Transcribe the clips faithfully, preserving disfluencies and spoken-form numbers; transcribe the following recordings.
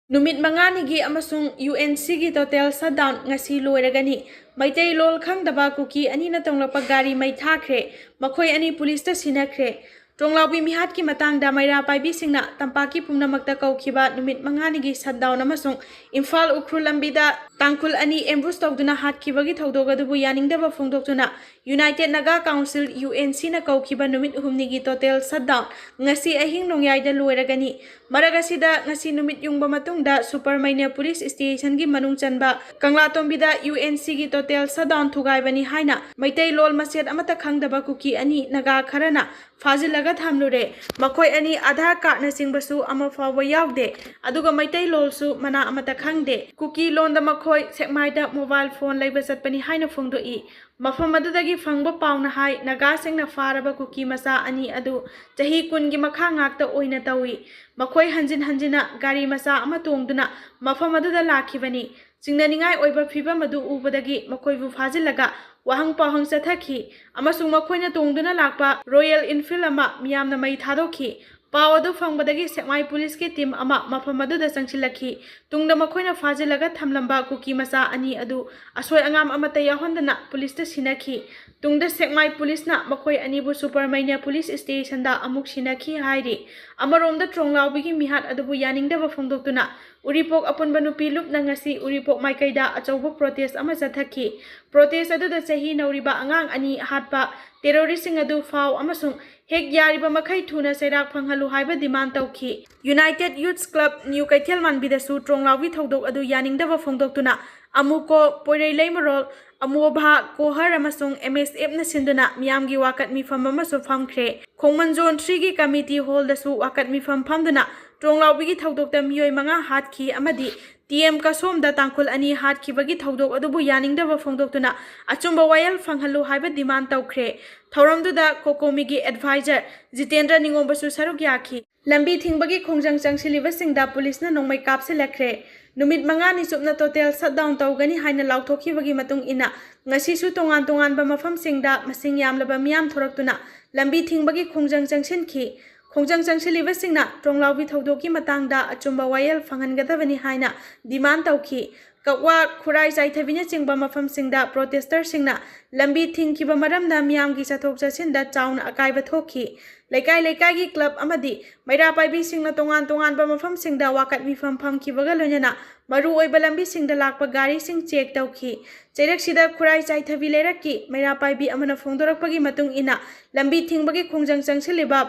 ꯅꯨꯃꯤꯠ ꯃꯉꯥꯅꯤꯒꯤ ꯑꯃꯁꯨꯡ U N ꯁꯤꯒꯤ total shutdown ꯉꯁꯤ ꯂꯣꯏꯔꯒꯅꯤ꯫ ꯃꯩꯇꯩꯂꯣꯟ ꯈꯪꯗꯕ ꯀꯨꯀꯤ ꯑꯅꯤꯅ ꯇꯣꯡꯂꯛꯄ ꯒꯥꯔꯤ ꯃꯩ ꯊꯥꯈ꯭ꯔꯦ꯫ ꯃꯈꯣꯏ ꯑꯅꯤ ꯄꯨꯂꯤꯁꯇ ꯁꯤꯟꯅꯈ꯭ꯔꯦ꯫ ꯇ꯭ꯔꯣꯡꯂꯥꯎꯕꯤ ꯃꯤꯍꯥꯠꯀꯤ ꯃꯇꯥꯡꯗ ꯃꯩꯔꯥ ꯄꯥꯏꯕꯤꯁꯤꯡꯅ ꯇꯝꯄꯥꯛꯀꯤ ꯄꯨꯝꯅꯃꯛꯇ ꯀꯧꯈꯤꯕ ꯅꯨꯃꯤꯠ ꯃꯉꯥꯅꯤꯒꯤ shutdown ꯑꯃꯁꯨꯡ ꯏꯝꯐꯥꯜ ꯎꯈ꯭ꯔꯨꯜ ꯂꯝꯕꯤꯗ ꯇꯥꯡꯈꯨꯜ ꯑꯅꯤ ambush ꯇꯧꯗꯨꯅ ꯍꯥꯠꯈꯤꯕꯒꯤ ꯊꯧꯗꯣꯛ ꯑꯗꯨꯕꯨ ꯌꯥꯅꯤꯡꯗꯕ ꯐꯣꯡꯗꯣꯛꯇꯨꯅ United Naga Council, U N ꯁꯤꯅ ꯀꯧꯈꯤꯕ ꯅꯨꯃꯤꯠ ꯍꯨꯝꯅꯤꯒꯤ total shutdown ꯉꯁꯤ ꯑꯍꯤꯡ ꯅꯣꯡꯌꯥꯏꯗ ꯂꯣꯏꯔꯒꯅꯤ꯫ ꯃꯔꯛ ꯑꯁꯤꯗ ꯉꯁꯤ ꯅꯨꯃꯤꯠ ꯌꯨꯡꯕ ꯃꯇꯨꯡꯗ ꯁꯨꯄꯔꯃꯩꯅ ꯄꯨꯂꯤꯁ ꯁ꯭ꯇꯦꯁꯟꯒꯤ ꯃꯅꯨꯡ ꯆꯟꯕ ꯀꯪꯂꯥꯇꯣꯝꯕꯤꯗ ꯌꯨ ꯑꯦꯟ ꯁꯤꯒꯤ total shutdown ꯊꯨꯒꯥꯏꯕꯅꯤ ꯍꯥꯏꯅ ꯃꯩꯇꯩꯂꯣꯟ ꯃꯆꯦꯠ ꯑꯃꯠꯇ ꯈꯪꯗꯕ ꯀꯨꯀꯤ ꯑꯅꯤ ꯅꯥꯒꯥ ꯈꯔꯅ ꯐꯥꯖꯤꯜꯂꯒ ꯊꯝꯂꯨꯔꯦ꯫ ꯃꯈꯣꯏ ꯑꯅꯤ ꯑꯙꯥꯔ ꯀꯥꯔꯗꯅꯆꯤꯡꯕꯁꯨ ꯑꯃ ꯐꯥꯎꯕ ꯌꯥꯎꯗꯦ, ꯑꯗꯨꯒ ꯃꯩꯇꯩꯂꯣꯟꯁꯨ ꯃꯅꯥ ꯑꯃꯠꯇ ꯈꯪꯗꯦ꯫ ꯀꯨꯀꯤ ꯂꯣꯟꯗ ꯃꯈꯣꯏ ꯁꯦꯛꯃꯥꯏꯗ mobile phone ꯂꯩꯕ ꯆꯠꯄꯅꯤ ꯍꯥꯏꯅ ꯐꯣꯡꯗꯣꯛꯏ꯫ ꯃꯐꯝ ꯑꯗꯨꯗꯒꯤ ꯐꯪꯕ ꯄꯥꯎꯅ ꯍꯥꯏ, ꯅꯥꯒꯥꯁꯤꯡꯅ ꯐꯥꯔꯕ ꯀꯨꯀꯤ ꯃꯆꯥ ꯑꯅꯤ ꯑꯗꯨ ꯆꯍꯤ ꯀꯨꯟꯒꯤ ꯃꯈꯥ ꯉꯥꯛꯇ ꯑꯣꯏꯅ ꯇꯧꯏ꯫ ꯃꯈꯣꯏ ꯍꯟꯖꯤꯟ ꯍꯟꯖꯤꯟꯅ ꯒꯥꯔꯤ ꯃꯆꯥ ꯑꯃ ꯇꯣꯡꯗꯨꯅ ꯃꯐꯝ ꯑꯗꯨꯗ ꯂꯥꯛꯈꯤꯕꯅꯤ꯫ ꯆꯤꯡꯅꯅꯤꯡꯉꯥꯏ ꯑꯣꯏꯕ ꯐꯤꯚꯝ ꯑꯗꯨ ꯎꯕꯗꯒꯤ ꯃꯈꯣꯏꯕꯨ ꯐꯥꯖꯤꯜꯂꯒ ꯋꯥꯍꯪ ꯄꯥꯎꯍꯪ ꯆꯠꯊꯈꯤ ꯑꯃꯁꯨꯡ ꯃꯈꯣꯏꯅ ꯇꯣꯡꯗꯨꯅ ꯂꯥꯛꯄ Royal Enfield ꯑꯃ ꯃꯤꯌꯥꯝꯅ ꯃꯩ ꯊꯥꯗꯣꯛꯈꯤ꯫ ꯄꯥꯎ ꯑꯗꯨ ꯐꯪꯕꯗꯒꯤ ꯁꯦꯛꯃꯥꯏ ꯄꯨꯂꯤꯁꯀꯤ team ꯑꯃ ꯃꯐꯝ ꯑꯗꯨꯗ ꯆꯪꯁꯤꯜꯂꯛꯈꯤ꯫ ꯇꯨꯡꯗ ꯃꯈꯣꯏꯅ ꯐꯥꯖꯤꯜꯂꯒ ꯊꯝꯂꯝꯕ ꯀꯨꯀꯤ ꯃꯆꯥ ꯑꯅꯤ ꯑꯗꯨ ꯑꯁꯣꯏ ꯑꯉꯥꯝ ꯑꯃꯠꯇ ꯌꯥꯎꯍꯟꯗꯅ ꯄꯨꯂꯤꯁꯇ ꯁꯤꯟꯅꯈꯤ꯫ ꯇꯨꯡꯗ ꯁꯦꯛꯃꯥꯏ ꯄꯨꯂꯤꯁꯅ ꯃꯈꯣꯏ ꯑꯅꯤꯕꯨ ꯁꯨꯄꯔꯃꯩꯅ ꯄꯨꯂꯤꯁ ꯁ꯭ꯇꯦꯁꯟꯗ ꯑꯃꯨꯛ ꯁꯤꯟꯅꯈꯤ ꯍꯥꯏꯔꯤ꯫ ꯑꯃꯔꯣꯝꯗ ꯇ꯭ꯔꯣꯡꯂꯥꯎꯕꯤꯒꯤ ꯃꯤꯍꯥꯠ ꯑꯗꯨꯕꯨ ꯌꯥꯅꯤꯡꯗꯕ ꯐꯣꯡꯗꯣꯛꯇꯨꯅ ꯎꯔꯤꯄꯣꯛ ꯑꯄꯨꯟꯕ ꯅꯨꯄꯤ ꯂꯨꯞꯅ ꯉꯁꯤ ꯎꯔꯤꯄꯣꯛ ꯃꯥꯏꯀꯩꯗ ꯑꯆꯧꯕ protest ꯑꯃ ꯆꯠꯊꯈꯤ꯫ Protest ꯑꯗꯨꯗ ꯆꯍꯤ ꯅꯧꯔꯤꯕ ꯑꯉꯥꯡ ꯑꯅꯤ ꯍꯥꯠꯄ terroristꯁꯤꯡ ꯑꯗꯨ ꯐꯥꯎ ꯑꯃꯁꯨꯡ ꯍꯦꯛ ꯌꯥꯔꯤꯕ ꯃꯈꯩ ꯊꯨꯅ ꯆꯩꯔꯥꯛ ꯐꯪꯍꯜꯂꯨ ꯍꯥꯏꯕ demand ꯇꯧꯈꯤ꯫ United Youth Club ꯅ꯭ꯌꯨ ꯀꯩꯊꯦꯜ ꯃꯥꯟꯕꯤꯗꯁꯨ ꯇ꯭ꯔꯣꯡꯂꯥꯎꯕꯤ ꯊꯧꯗꯣꯛ ꯑꯗꯨ ꯌꯥꯅꯤꯡꯗꯕ ꯐꯣꯡꯗꯣꯛꯇꯨꯅ ꯑꯃꯨꯀꯣ, ꯄꯣꯏꯔꯩ ꯂꯩꯃꯔꯣꯜ, ꯑꯃꯣꯚꯥ, ꯀꯣꯍꯔ ꯑꯃꯁꯨꯡ M S Fꯅ ꯁꯤꯟꯗꯨꯅ ꯃꯤꯌꯥꯝꯒꯤ ꯋꯥꯀꯠ ꯃꯤꯐꯝ ꯑꯃꯁꯨ ꯐꯝꯈ꯭ꯔꯦ꯫ ꯈꯣꯡꯃꯟꯖꯣꯟ threeꯒꯤ committee hallꯗꯁꯨ ꯋꯥꯀꯠ ꯃꯤꯐꯝ ꯐꯝꯗꯨꯅ ꯇ꯭ꯔꯣꯡꯂꯥꯎꯕꯤꯒꯤ ꯊꯧꯗꯣꯛꯇ ꯃꯤꯑꯣꯏ ꯃꯉꯥ ꯍꯥꯠꯈꯤ ꯑꯃꯗꯤ T M ꯀꯁꯣꯝꯗ ꯇꯥꯡꯈꯨꯜ ꯑꯅꯤ ꯍꯥꯠꯈꯤꯕꯒꯤ ꯊꯧꯗꯣꯛ ꯑꯗꯨꯕꯨ ꯌꯥꯅꯤꯡꯗꯕ ꯐꯣꯡꯗꯣꯛꯇꯨꯅ ꯑꯆꯨꯝꯕ ꯋꯥꯌꯦꯜ ꯐꯪꯍꯜꯂꯨ ꯍꯥꯏꯕ demand ꯇꯧꯈ꯭ꯔꯦ꯫ ꯊꯧꯔꯝꯗꯨꯗ ꯀꯣꯀꯣꯃꯤꯒꯤ advisor ꯖꯤꯇꯦꯟꯗ꯭ꯔ ꯅꯤꯉꯣꯝꯕꯁꯨ ꯁꯔꯨꯛ ꯌꯥꯈꯤ꯫ ꯂꯝꯕꯤ ꯊꯤꯡꯕꯒꯤ ꯈꯣꯡꯖꯪ ꯆꯪꯁꯤꯜꯂꯤꯕꯁꯤꯡꯗ ꯄꯨꯂꯤꯁꯅ ꯅꯣꯡꯃꯩ ꯀꯥꯞꯁꯤꯜꯂꯛꯈ꯭ꯔꯦ꯫ ꯅꯨꯃꯤꯠ ꯃꯉꯥꯅꯤ ꯆꯨꯞꯅ total shutdown ꯇꯧꯒꯅꯤ ꯍꯥꯏꯅ ꯂꯥꯎꯊꯣꯛꯈꯤꯕꯒꯤ ꯃꯇꯨꯡ ꯏꯟꯅ ꯉꯁꯤꯁꯨ ꯇꯣꯉꯥꯟ ꯇꯣꯉꯥꯟꯕ ꯃꯐꯝꯁꯤꯡꯗ ꯃꯁꯤꯡ ꯌꯥꯝꯂꯕ ꯃꯤꯌꯥꯝ ꯊꯣꯔꯛꯇꯨꯅ ꯂꯝꯕꯤ ꯊꯤꯡꯕꯒꯤ ꯈꯣꯡꯖꯪ ꯆꯪꯁꯤꯟꯈꯤ꯫ ꯈꯣꯡꯖꯪ ꯆꯪꯁꯤꯜꯂꯤꯕꯁꯤꯡꯅ ꯇ꯭ꯔꯣꯡꯂꯥꯎꯕꯤ ꯊꯧꯗꯣꯛꯀꯤ ꯃꯇꯥꯡꯗ ꯑꯆꯨꯝꯕ ꯋꯥꯌꯦꯜ ꯐꯪꯍꯟꯒꯗꯕꯅꯤ ꯍꯥꯏꯅ demand ꯇꯧꯈꯤ꯫ ꯀꯛꯋꯥ, ꯈꯨꯔꯥꯏ ꯆꯥꯏꯊꯕꯤꯅꯆꯤꯡꯕ ꯃꯐꯝꯁꯤꯡꯗ protester ꯁꯤꯡꯅ ꯂꯝꯕꯤ ꯊꯤꯡꯈꯤꯕ ꯃꯔꯝꯅ ꯃꯤꯌꯥꯝꯒꯤ ꯆꯠꯊꯣꯛ ꯆꯠꯁꯤꯟꯗ ꯆꯥꯎꯅ ꯑꯀꯥꯏꯕ ꯊꯣꯛꯈꯤ꯫ ꯂꯩꯀꯥꯏ ꯂꯩꯀꯥꯏꯒꯤ club ꯑꯃꯗꯤ ꯃꯩꯔꯥ ꯄꯥꯏꯕꯤꯁꯤꯡꯅ ꯇꯣꯉꯥꯟ ꯇꯣꯉꯥꯟꯕ ꯃꯐꯝꯁꯤꯡꯗ ꯋꯥꯀꯠ ꯃꯤꯐꯝ ꯐꯝꯈꯤꯕꯒ ꯂꯣꯏꯅꯅ ꯃꯔꯨꯑꯣꯏꯕ ꯂꯝꯕꯤꯁꯤꯡꯗ ꯂꯥꯛꯄ ꯒꯥꯔꯤꯁꯤꯡ check ꯇꯧꯈꯤ꯫ ꯆꯩꯔꯛꯁꯤꯗ ꯈꯨꯔꯥꯏ ꯆꯥꯏꯊꯕꯤ ꯂꯩꯔꯛꯀꯤ ꯃꯩꯔꯥ ꯄꯥꯏꯕꯤ ꯑꯃꯅ ꯐꯣꯡꯗꯣꯔꯛꯄꯒꯤ ꯃꯇꯨꯡ ꯏꯟꯅ, ꯂꯝꯕꯤ ꯊꯤꯡꯕꯒꯤ ꯈꯣꯡꯖꯪ ꯆꯪꯁꯤꯜꯂꯤꯕ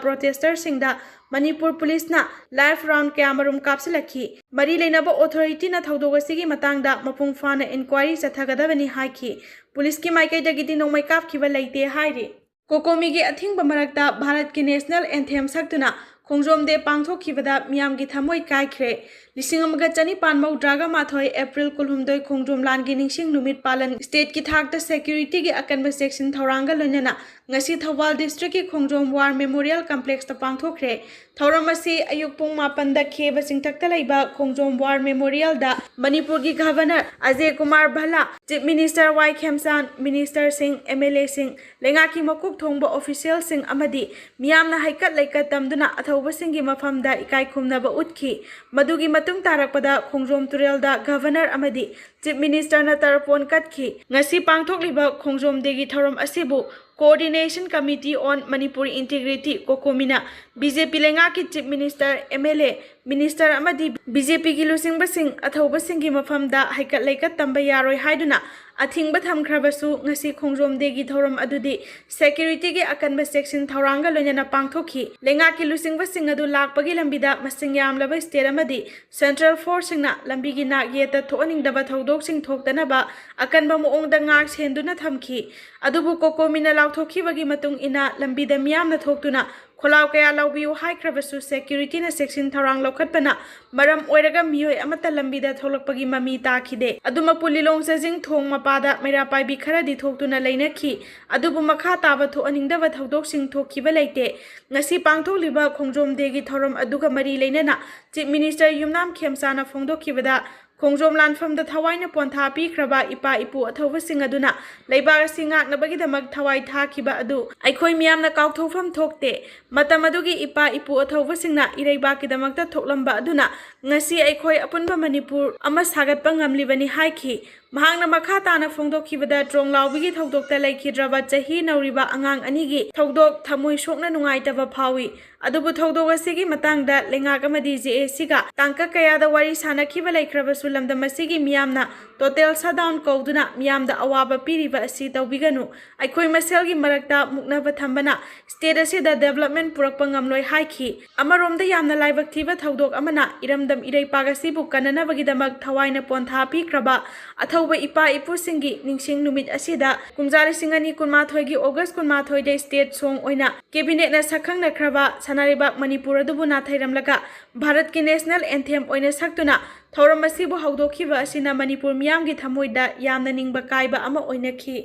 protester ꯁꯤꯡꯗ ꯃꯅꯤꯄꯨꯔ ꯄꯨꯂꯤꯁꯅ live round ꯀꯌꯥꯃꯔꯨꯝ ꯀꯥꯞꯁꯤꯜꯂꯛꯈꯤ꯫ ꯃꯔꯤ ꯂꯩꯅꯕ authority ꯅ ꯊꯧꯗꯣꯛ ꯑꯁꯤꯒꯤ ꯃꯇꯥꯡꯗ ꯃꯄꯨꯡ ꯐꯥꯅ inquiry ꯆꯠꯊꯒꯗꯕꯅꯤ ꯍꯥꯏꯈꯤ꯫ ꯄꯨꯂꯤꯁꯀꯤ ꯃꯥꯏꯀꯩꯗꯒꯤꯗꯤ ꯅꯣꯡꯃꯩ ꯀꯥꯞꯈꯤꯕ ꯂꯩꯇꯦ ꯍꯥꯏꯔꯤ꯫ ꯀꯣꯀꯣꯃꯤꯒꯤ ꯑꯊꯤꯡꯕ ꯃꯔꯛꯇ ꯚꯥꯔꯠꯀꯤ national anthem ꯁꯛꯇꯨꯅ ꯈꯣꯡꯖꯣꯝ day ꯄꯥꯡꯊꯣꯛꯈꯤꯕꯗ ꯃꯤꯌꯥꯝꯒꯤ ꯊꯃꯣꯏ ꯀꯥꯏꯈ꯭ꯔꯦ꯫ ꯂꯤꯁꯤꯡ ꯑꯃꯒ ꯆꯅꯤꯄꯥꯟ ꯃꯧꯗ꯭ꯔꯥꯒ ꯃꯥꯊꯣꯏ April ꯀꯨꯟꯍꯨꯝꯗꯣꯏ ꯈꯣꯡꯖꯣꯝ ꯂꯥꯟꯒꯤ ꯅꯤꯡꯁꯤꯡ ꯅꯨꯃꯤꯠ ꯄꯥꯂꯟ state ꯀꯤ ꯊꯥꯛꯇ security ꯒꯤ ꯑꯀꯟꯕ ꯆꯦꯛꯁꯤꯟ ꯊꯧꯔꯥꯡꯒ ꯂꯣꯏꯅꯅ ꯉꯁꯤ ꯊꯧꯕꯥꯜ district ꯀꯤ ꯈꯣꯡꯖꯣꯝ War Memorial Complex ꯇ ꯄꯥꯡꯊꯣꯛꯈ꯭ꯔꯦ꯫ ꯊꯧꯔꯝ ꯑꯁꯤ ꯑꯌꯨꯛ ꯄꯨꯡ ꯃꯥꯄꯟꯗ ꯈꯦꯕ ꯆꯤꯡꯊꯛꯇ ꯂꯩꯕ ꯈꯣꯡꯖꯣꯝ War Memorial ꯗ ꯃꯅꯤꯄꯨꯔꯒꯤ Governor Ajay Kumar ꯚꯜꯂꯥ, Chief Minister ꯋꯥꯏ ꯈꯦꯝꯆꯥꯟ, minister ꯁꯤꯡ, M L A ꯁꯤꯡ, ꯂꯩꯉꯥꯛꯀꯤ ꯃꯀꯣꯛ ꯊꯣꯡꯕ official ꯁꯤꯡ ꯑꯃꯗꯤ ꯃꯤꯌꯥꯝꯅ ꯍꯩꯀꯠ ꯂꯩꯀꯠ ꯇꯝꯗꯨꯅ ꯑꯊꯧꯕꯁꯤꯡꯒꯤ ꯃꯐꯝꯗ ꯏꯀꯥꯏ ꯈꯨꯝꯅꯕ ꯎꯠꯈꯤ꯫ ꯃꯗꯨꯒꯤ ꯃꯇꯨꯡ ꯇꯥꯔꯛꯄꯗ ꯈꯣꯡꯖꯣꯝ ꯇꯨꯔꯦꯜꯗ Governor ꯑꯃꯗꯤ Chief Minister ꯅ ꯇꯔꯄꯣꯟ ꯀꯠꯈꯤ꯫ ꯉꯁꯤ ꯄꯥꯡꯊꯣꯛꯂꯤꯕ ꯈꯣꯡꯖꯣꯝ day ꯒꯤ ꯊꯧꯔꯝ ꯑꯁꯤꯕꯨ Coordination Committee on Manipur Integrity, ꯀꯣꯀꯣꯃꯤꯅ B J P ꯂꯩꯉꯥꯛꯀꯤ Chief Minister, M L A, minister ꯑꯃꯗꯤ B J P ꯒꯤ ꯂꯨꯆꯤꯡꯕꯁꯤꯡ ꯑꯊꯧꯕꯁꯤꯡꯒꯤ ꯃꯐꯝꯗ ꯍꯩꯀꯠ ꯂꯩꯀꯠ ꯇꯝꯕ ꯌꯥꯔꯣꯏ ꯍꯥꯏꯗꯨꯅ ꯑꯊꯤꯡꯕ ꯊꯝꯈ꯭ꯔꯕꯁꯨ, ꯉꯁꯤ ꯈꯣꯡꯖꯣꯝ day ꯒꯤ ꯊꯧꯔꯝ ꯑꯗꯨꯗꯤ security ꯒꯤ ꯑꯀꯟꯕ ꯆꯦꯛꯁꯤꯟ ꯊꯧꯔꯥꯡꯒ ꯂꯣꯏꯅꯅ ꯄꯥꯡꯊꯣꯛꯈꯤ꯫ ꯂꯩꯉꯥꯛꯀꯤ ꯂꯨꯆꯤꯡꯕꯁꯤꯡ ꯑꯗꯨ ꯂꯥꯛꯄꯒꯤ ꯂꯝꯕꯤꯗ ꯃꯁꯤꯡ ꯌꯥꯝꯂꯕ state ꯑꯃꯗꯤ central force ꯁꯤꯡꯅ ꯂꯝꯕꯤꯒꯤ ꯅꯥꯛ ꯌꯦꯠꯇ ꯊꯣꯛꯍꯟꯅꯤꯡꯗꯕ ꯊꯧꯗꯣꯛꯁꯤꯡ ꯊꯣꯛꯇꯅꯕ ꯑꯀꯟꯕ ꯃꯑꯣꯡꯗ ꯉꯥꯛ ꯁꯦꯟꯗꯨꯅ ꯊꯝꯈꯤ꯫ ꯑꯗꯨꯕꯨ ꯀꯣꯀꯣꯃꯤꯅ ꯂꯥꯎꯊꯣꯛꯈꯤꯕꯒꯤ ꯃꯇꯨꯡ ꯏꯟꯅ, ꯂꯝꯕꯤꯗ ꯃꯤꯌꯥꯝꯅ ꯊꯣꯛꯇꯨꯅ ꯈꯣꯜꯂꯥꯎ ꯀꯌꯥ ꯂꯥꯎꯕꯤꯌꯨ ꯍꯥꯏꯈ꯭ꯔꯕꯁꯨ, security ꯅ ꯆꯦꯛꯁꯤꯟ ꯊꯧꯔꯥꯡ ꯂꯧꯈꯠꯄꯅ ꯃꯔꯝ ꯑꯣꯏꯔꯒ ꯃꯤꯑꯣꯏ ꯑꯃꯠꯇ ꯂꯝꯕꯤꯗ ꯊꯣꯛꯂꯛꯄꯒꯤ ꯃꯃꯤ ꯇꯥꯈꯤꯗꯦ꯫ ꯑꯗꯨꯃꯛꯄꯨ, ꯂꯤꯂꯣꯡ ꯆꯥꯖꯤꯡ ꯊꯣꯡ ꯃꯄꯥꯗ ꯃꯩꯔꯥ ꯄꯥꯏꯕꯤ ꯈꯔꯗꯤ ꯊꯣꯛꯇꯨꯅ ꯂꯩꯅꯈꯤ꯫ ꯑꯗꯨꯕꯨ ꯃꯈꯥ ꯇꯥꯕ ꯊꯣꯛꯍꯟꯅꯤꯡꯗꯕ ꯊꯧꯗꯣꯛꯁꯤꯡ ꯊꯣꯛꯈꯤꯕ ꯂꯩꯇꯦ꯫ ꯉꯁꯤ ꯄꯥꯡꯊꯣꯛꯂꯤꯕ ꯈꯣꯡꯖꯣꯝ day ꯒꯤ ꯊꯧꯔꯝ ꯑꯗꯨꯒ ꯃꯔꯤ ꯂꯩꯅꯅ Chief Minister ꯌꯨꯝꯅꯥꯝ ꯈꯦꯝꯆꯥꯅ ꯐꯣꯡꯗꯣꯛꯈꯤꯕꯗ, ꯈꯣꯡꯖꯣꯝ ꯂꯥꯟꯐꯝꯗ ꯊꯋꯥꯏꯅ ꯄꯣꯟꯊꯥ ꯄꯤꯈ꯭ꯔꯕ ꯏꯄꯥ ꯏꯄꯨ ꯑꯊꯧꯕꯁꯤꯡ ꯑꯗꯨꯅ ꯂꯩꯕꯥꯛ ꯑꯁꯤ ꯉꯥꯛꯅꯕꯒꯤꯗꯃꯛ ꯊꯋꯥꯏ ꯊꯥꯈꯤꯕ ꯑꯗꯨ ꯑꯩꯈꯣꯏ ꯃꯤꯌꯥꯝꯅ ꯀꯥꯎꯊꯣꯛꯐꯝ ꯊꯣꯛꯇꯦ꯫ ꯃꯇꯝ ꯑꯗꯨꯒꯤ ꯏꯄꯥ ꯏꯄꯨ ꯑꯊꯧꯕꯁꯤꯡꯅ ꯏꯔꯩꯕꯥꯛꯀꯤꯗꯃꯛꯇ ꯊꯣꯛꯂꯝꯕ ꯑꯗꯨꯅ ꯉꯁꯤ ꯑꯩꯈꯣꯏ ꯑꯄꯨꯟꯕ ꯃꯅꯤꯄꯨꯔ ꯑꯃ ꯁꯥꯒꯠꯄ ꯉꯝꯂꯤꯕꯅꯤ ꯍꯥꯏꯈꯤ꯫ ꯃꯍꯥꯛꯅ ꯃꯈꯥ ꯇꯥꯅ ꯐꯣꯡꯗꯣꯛꯈꯤꯕꯗ, ꯇ꯭ꯔꯣꯡꯂꯥꯎꯕꯤꯒꯤ ꯊꯧꯗꯣꯛꯇ ꯂꯩꯈꯤꯗ꯭ꯔꯕ ꯆꯍꯤ ꯅꯧꯔꯤꯕ ꯑꯉꯥꯡ ꯑꯅꯤꯒꯤ ꯊꯧꯗꯣꯛ ꯊꯃꯣꯏ ꯁꯣꯛꯅ ꯅꯨꯡꯉꯥꯏꯇꯕ ꯐꯥꯎꯏ꯫ ꯑꯗꯨꯕꯨ ꯊꯧꯗꯣꯛ ꯑꯁꯤꯒꯤ ꯃꯇꯥꯡꯗ ꯂꯩꯉꯥꯛ ꯑꯃꯗꯤ ꯖꯦ ꯑꯦ ꯁꯤꯒ ꯇꯥꯡꯀꯛ ꯀꯌꯥꯗ ꯋꯥꯔꯤ ꯁꯥꯅꯈꯤꯕ ꯂꯩꯈ꯭ꯔꯕꯁꯨ, ꯂꯝꯗꯝ ꯑꯁꯤꯒꯤ ꯃꯤꯌꯥꯝꯅ total shutdown ꯀꯧꯗꯨꯅ ꯃꯤꯌꯥꯝꯗ ꯑꯋꯥꯕ ꯄꯤꯔꯤꯕ ꯑꯁꯤ ꯇꯧꯕꯤꯒꯅꯨ꯫ ꯑꯩꯈꯣꯏ ꯃꯁꯦꯜꯒꯤ ꯃꯔꯛꯇ ꯃꯨꯛꯅꯕ ꯊꯝꯕꯅ state ꯑꯁꯤꯗ development ꯄꯨꯔꯛꯄ ꯉꯝꯂꯣꯏ ꯍꯥꯏꯈꯤ꯫ ꯑꯃꯔꯣꯝꯗ ꯌꯥꯝꯅ ꯂꯥꯏꯕꯛ ꯊꯤꯕ ꯊꯧꯗꯣꯛ ꯑꯃꯅ ꯏꯔꯝꯗꯝ ꯏꯔꯩꯄꯥꯛ ꯑꯁꯤꯕꯨ ꯀꯟꯅꯅꯕꯒꯤꯗꯃꯛ ꯊꯋꯥꯏꯅ ꯄꯣꯟꯊꯥ ꯄꯤꯈ꯭ꯔꯕ ꯑꯊꯧꯕ ꯏꯄꯥ ꯏꯄꯨꯁꯤꯡꯒꯤ ꯅꯤꯡꯁꯤꯡ ꯅꯨꯃꯤꯠ ꯑꯁꯤꯗ ꯀꯨꯝꯖꯥ ꯂꯤꯁꯤꯡ ꯑꯅꯤ ꯀꯨꯟꯃꯥꯊꯣꯏꯒꯤ August ꯀꯨꯟꯃꯥꯊꯣꯏꯗ state song ꯑꯣꯏꯅ cabinet ꯅ ꯁꯛꯈꯪꯅꯈ꯭ꯔꯕ ꯁꯅꯥꯂꯩꯕꯥꯛ ꯃꯅꯤꯄꯨꯔ ꯑꯗꯨꯕꯨ ꯅꯥꯊꯩꯔꯝꯂꯒ ꯚꯥꯔꯠꯀꯤ national anthem ꯑꯣꯏꯅ ꯁꯛꯇꯨꯅ ꯊꯧꯔꯝ ꯑꯁꯤꯕꯨ ꯍꯧꯗꯣꯛꯈꯤꯕ ꯑꯁꯤꯅ ꯃꯅꯤꯄꯨꯔ ꯃꯤꯌꯥꯝꯒꯤ ꯊꯃꯣꯏꯗ ꯌꯥꯝꯅ ꯅꯤꯡꯕ ꯀꯥꯏꯕ ꯑꯃ ꯑꯣꯏꯅꯈꯤ꯫